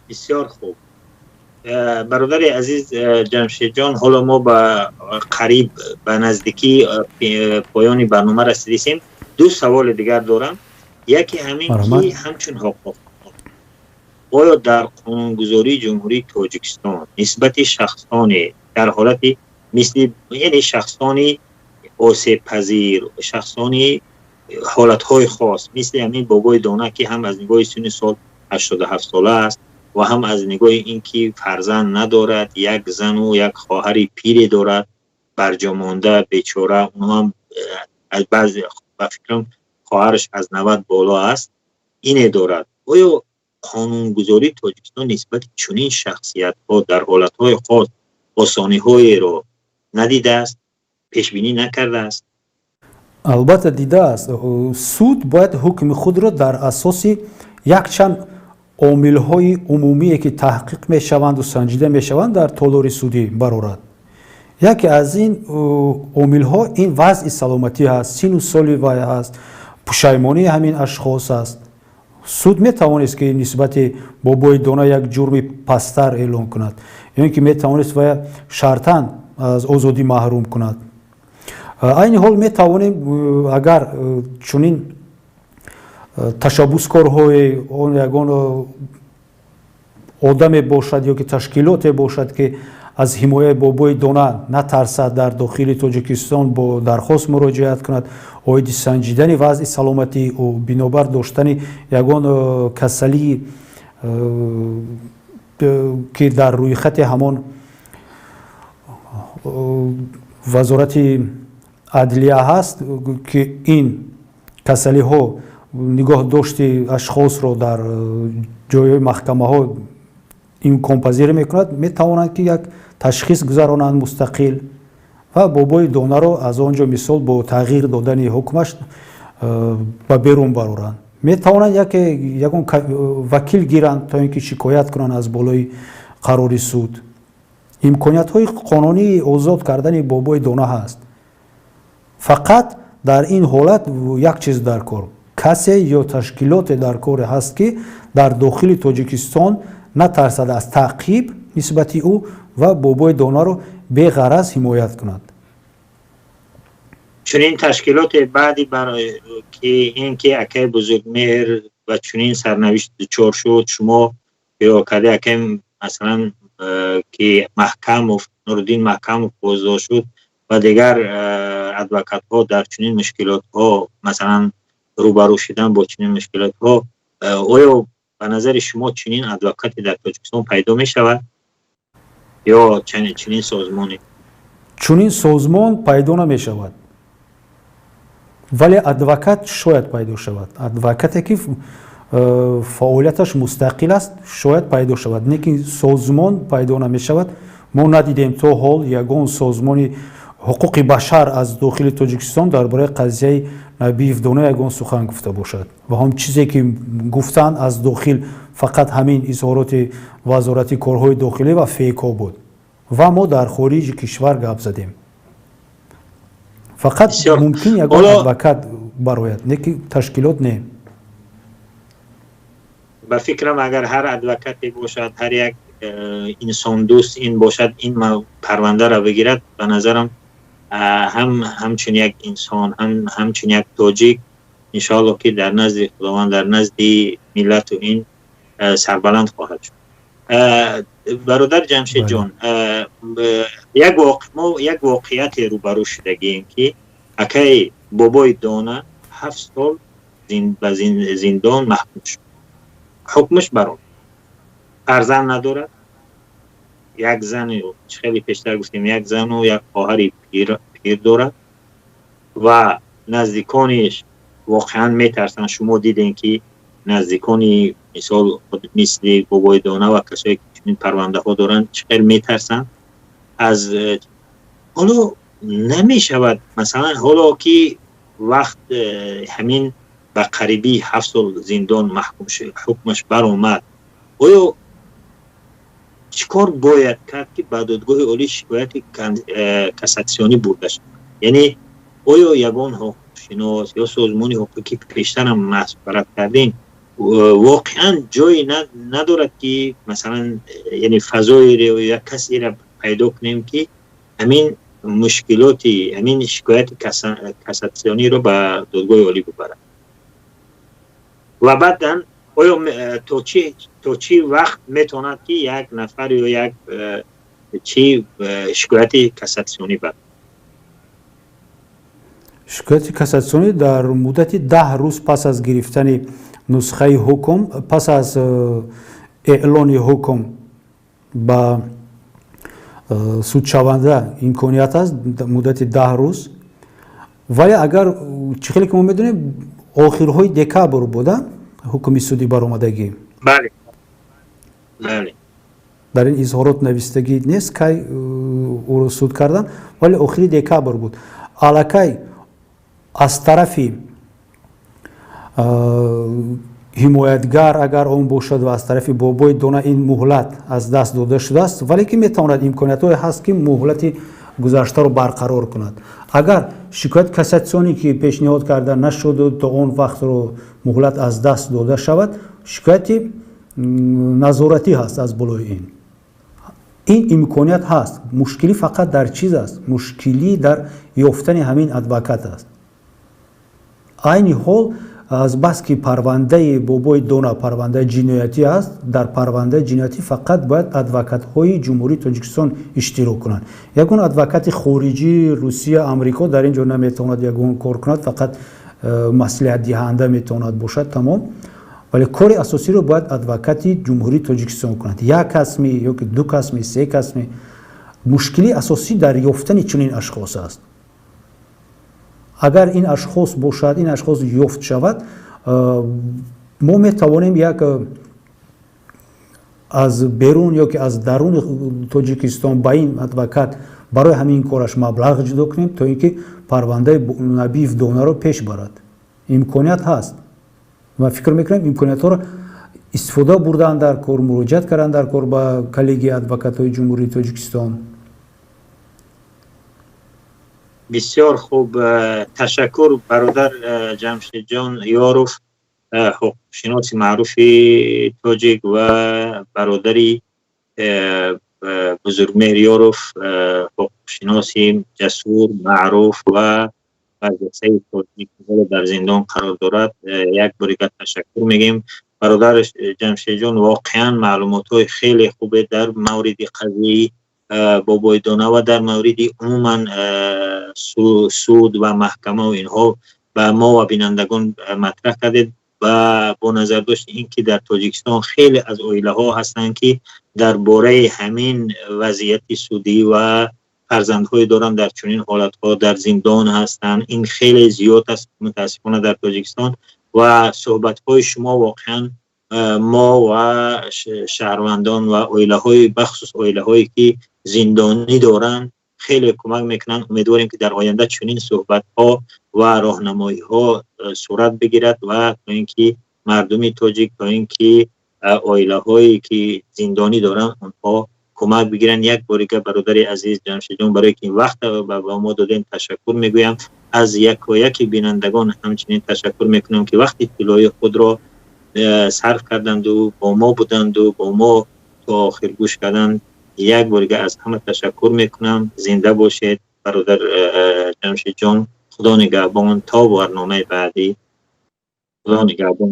Бисёр хуб, бародари азиз Ҷамшедҷон. Ҳоло мо ба қариб, ба наздикии поёни барнома расидисем. Ду саволи дигар дорам. Яке ҳамин, ки ҳамчун ҳуқуқ, оё дар қонунгузории Ҷумҳурии Тоҷикистон нисбати шахсоне дар ҳолати мисли, яъне шахсони осебпазир, шахсони ҳолатҳои хос, мисли ҳамин Бобои Дона, ки ҳам аз нигоҳи синни сол 87сола аст ва ҳам аз нигоҳи ин ки фарзанд надорад, як зану як хоҳари пире дорад барҷомонда, бечора, онҳам аз баъзе, ба фикрам, хоҳараш аз 90 боло аст, ине дорад, оё қонунгузории Тоҷикистон нисбати чунин шахсиятҳо дар ҳолатҳои хос осониҳоеро надидааст, пешбинӣ накардааст? Албатта дидааст. Суд бояд ҳукми худро дар асоси якчанд омилҳои умумие, ки таҳқиқ мешаванду санҷида мешаванд, дар толори судӣ барорад. Яке аз ин омилҳо ин вазъи саломатӣ ҳаст, сину соли вай ҳаст, пушаймонии ҳамин ашхос аст. Суд метавонист, ки нисбати Бобои Дона як ҷурми пасттар эълон кунад ё ин ки метавонист вая шартан аз озодӣ маҳрум кунад. Айни ҳол метавонем, агар чунин ташаббускорҳое, он ягон одаме бошад ё ки ташкилоте бошад, ки аз ҳимояи Бобои Дона натарсад, дар дохили Тоҷикистон бо дархост муроҷиат кунад оиди санҷидани вазъи саломатии ӯ, бинобар доштани ягон касалии, ки дар рӯйхати ҳамон Вазорати адлия ҳаст, ки ин касалиҳо нигоҳ дошти ашхосро дар ҷойҳои маҳкамаҳо имконпазир мекунад, метавонанд, ки як ташхис гузаронанд мустақил ва Бобои Донаро аз он ҷо, мисол, бо тағйир додани ҳукмаш ба берун бароранд. Метавонанд яке ягон вакил гиранд, то ин ки шикоят кунанд аз болои қарори суд. Имкониятҳои қонунии озод кардани Бобои Дона ҳаст. Фақат дар ин ҳолат як чиз дар кор: касе ё ташкилоте дар коре ҳаст, ки дар дохили Тоҷикистон натарсад аз таъқиб нисбати ӯ ва Бобои Донаро беғараз ҳимоят кунад. Чунин ташкилоте баъди ки ин ки акай Бузургмеҳр ва чунин сарнавишт дучор шуд, шумо ё каде акай, масалан, ки Маҳкамов, Нуриддин Маҳкамов боздошт шуд ва дигар адвокатҳо дар чунин мушкилотҳо, масалан, Рӯбарӯ шудан бо чунин мушкилотҳо, оё ба назари шумо чунин адвокате дар Тоҷикистон пайдо мешавад ё чунин созмоне? Чунин созмон пайдо намешавад, вале адвокат шояд пайдо шавад. Адвокате, ки фаъолияташ мустақил аст, шояд пайдо шавад, лекин созмон пайдо намешавад. Мо надидем то ҳол ягон созмони ҳуқуқи башар аз дохили Тоҷикистон дар бораи қазияи Набиев Дона ягон сухан гуфта бошад. Ва ҳам чизе, ки гуфтанд аз дохил, фақат ҳамин изҳороти Вазорати корҳои дохилӣ ва фейкҳо буд. Ва мо дар хориҷи кишвар гап задем. Фақат мумкин ягон адвокат барояд, не ки ташкилот, не. Ба фикрам, агар ҳар адвокате бошад, ҳар як инсондӯст ин бошад, ин парвандаро бигирад, ба назарам, ҳам ҳамчун як инсон, ҳам ҳамчун як тоҷик, иншоалло, ки дар назди Худованд, дар назди миллату ин сарбаланд хоҳад шуд. Бародар Ҷамшедҷон, як мо як воқеияте рӯбарӯ шудагием, ки акай Бобои Дона 7 сол ба зиндон маҳкум шуд, ҳукмаш баромад, фарзанд надорад, як зани, хеле пештар гуфтем, як зану як хоҳари пир дорад ва наздикониш воқеан метарсанд. Шумо дидем, ки наздикони, мисол, мисли Бобои Дона ва касое, ки чунин парвандаҳо доранд, чӣ хел метарсанд аз ҳоло намешавад. Масалан, ҳоло ки вақт ҳамин ба қариби 7 сол зиндон маҳкум, ҳукмаш баромад, оё чӣ кор бояд кард, ки ба Додгоҳи Олӣ шикояти кассатсионӣ бурда шавад? Яъне оё ягон ҳуқуқшинос ё созмони ҳуқуқӣ, пештарам машварат кардем, воқеан ҷое надорад, ки масалан, яъне фазоеро як касеро пайдо кунем, ки ҳамин мушкилоти, ҳамин шикояти кассатсиониро ба Додгоҳи Олӣ бибарад? Ва баъдан оё то чӣ вақт метавонад, ки як нафар ё як чӣ шикояти кассатсионӣ барад? Шикояти кассатсионӣ дар муддати 10 рӯз пас аз гирифтани нусхаи ҳукм, пас аз эълони ҳукм ба судшаванда имконият аст, муддати 10 рӯз. Вале агар чӣ хеле ки мо медонем, охирҳои декабр буда ҳукми суди баромадагӣ. Дар ин изҳорот навистагӣ нест, кай ӯро суд кардан, вале охири декабр буд. Аллакай аз тарафи ҳимоятгар, агар он бошад, ва аз тарафи Бобои Дона ин муҳлат аз даст дода шудааст. Вале ки метавонад, имкониятҳое ҳаст, ки муҳлати гузаштаро барқарор кунад. Агар шикоят кассатсионӣ ки пешниҳод карда нашуду то он вақтро муҳлат аз даст дода шавад, шикояти назоратӣ ҳаст аз болои ин. Ин имконият ҳаст. Мушкилӣ фақат дар чиз аст? Мушкилӣ дар ёфтани ҳамин адвокат аст. Айни ҳол, азбаски парвандаи Бобои Дона парвандаи ҷиноятӣ аст, дар парвандаи ҷиноятӣ фақат бояд адвокатҳои Ҷумҳурии Тоҷикистон иштирок кунанд. Ягон адвокати хориҷӣ, Русия, Амрико дар ин ҷо наметавонад ягон кор кунад, фақат маслиҳатдиҳанда метавонад бошад, тамом. Вале кори асосиро бояд адвокати Ҷумҳурии Тоҷикистон кунад, як касми ёки ду касми, се касми. Мушкилии асосӣ дар ёфтани чунин ашхос аст. Агар ин ашхос бошад, ин ашхос ёфт шавад, мо метавонем як аз берун ё ки аз даруни Тоҷикистон ба ин адвокат барои ҳамин кораш маблағ ҷудо кунем, то ин ки парвандаи Набиев Донаро пеш барад. Имконият ҳаст ва фикр мекунем, имкониятҳоро истифода бурдан дар кор, муроҷиат кардан дар кор ба коллегияи адвокатҳои Ҷумҳурии Тоҷикистон. Бисёр хуб, ташаккур, бародар Ҷамшедҷон Ёров, ҳуқуқшиноси маъруфи тоҷик, ва бародари Бузургмеҳр Ёров, ҳуқуқшиноси ҷасур, маъруф ва барҷастаи тоҷик, ҳоло дар зиндон қарор дорад. Як бори дигар ташаккур мегӯем. Бародар Ҷамшедҷон, воқеан маълумотҳои хеле хубе дар мавриди қазияи Бобои Дона ва дар мавриди умуман суд ва маҳкама ва инҳо. Ба мо ва бинандагон матраҳ кардед ва бо назардошти ин ки дар Тоҷикистон хеле аз оилаҳо ҳастанд, ки дар бораи ҳамин вазъияти судӣ ва фарзандҳое доранд, дар чунин ҳолатҳо дар зиндон ҳастанд. Ин хеле зиёд аст, мутаассифона, дар Тоҷикистон. Ва суҳбатҳои шумо воқеан мо ва шаҳрвандон ва оилаҳои, бахусус оилаҳое ки зиндонӣ доранд, хеле кӯмак мекунанд. Умедворем, ки дар оянда чунин суҳбатҳо ва роҳнамоиҳо сурат бигирад ва то ин ки мардуми тоҷик, то ин ки оилаҳое ки зиндонӣ доранд, онҳо кӯмак бигиранд. Як бори дигар, бародари азиз Ҷамшидҷон, барое ки вақт ба мо додем, ташаккур мегӯям. Аз якояки бинандагон ҳамчунин ташаккур мекунам, ки вақти тиллоии худро сарф карданду бо мо буданду бо мо то охир гӯш карданд. Як бори дигар аз ҳама ташаккур мекунам. Зинда бошед, бародар Ҷамшидҷон. Худо нигаҳбон, то барномаи баъдӣ. Худо нигаҳбон.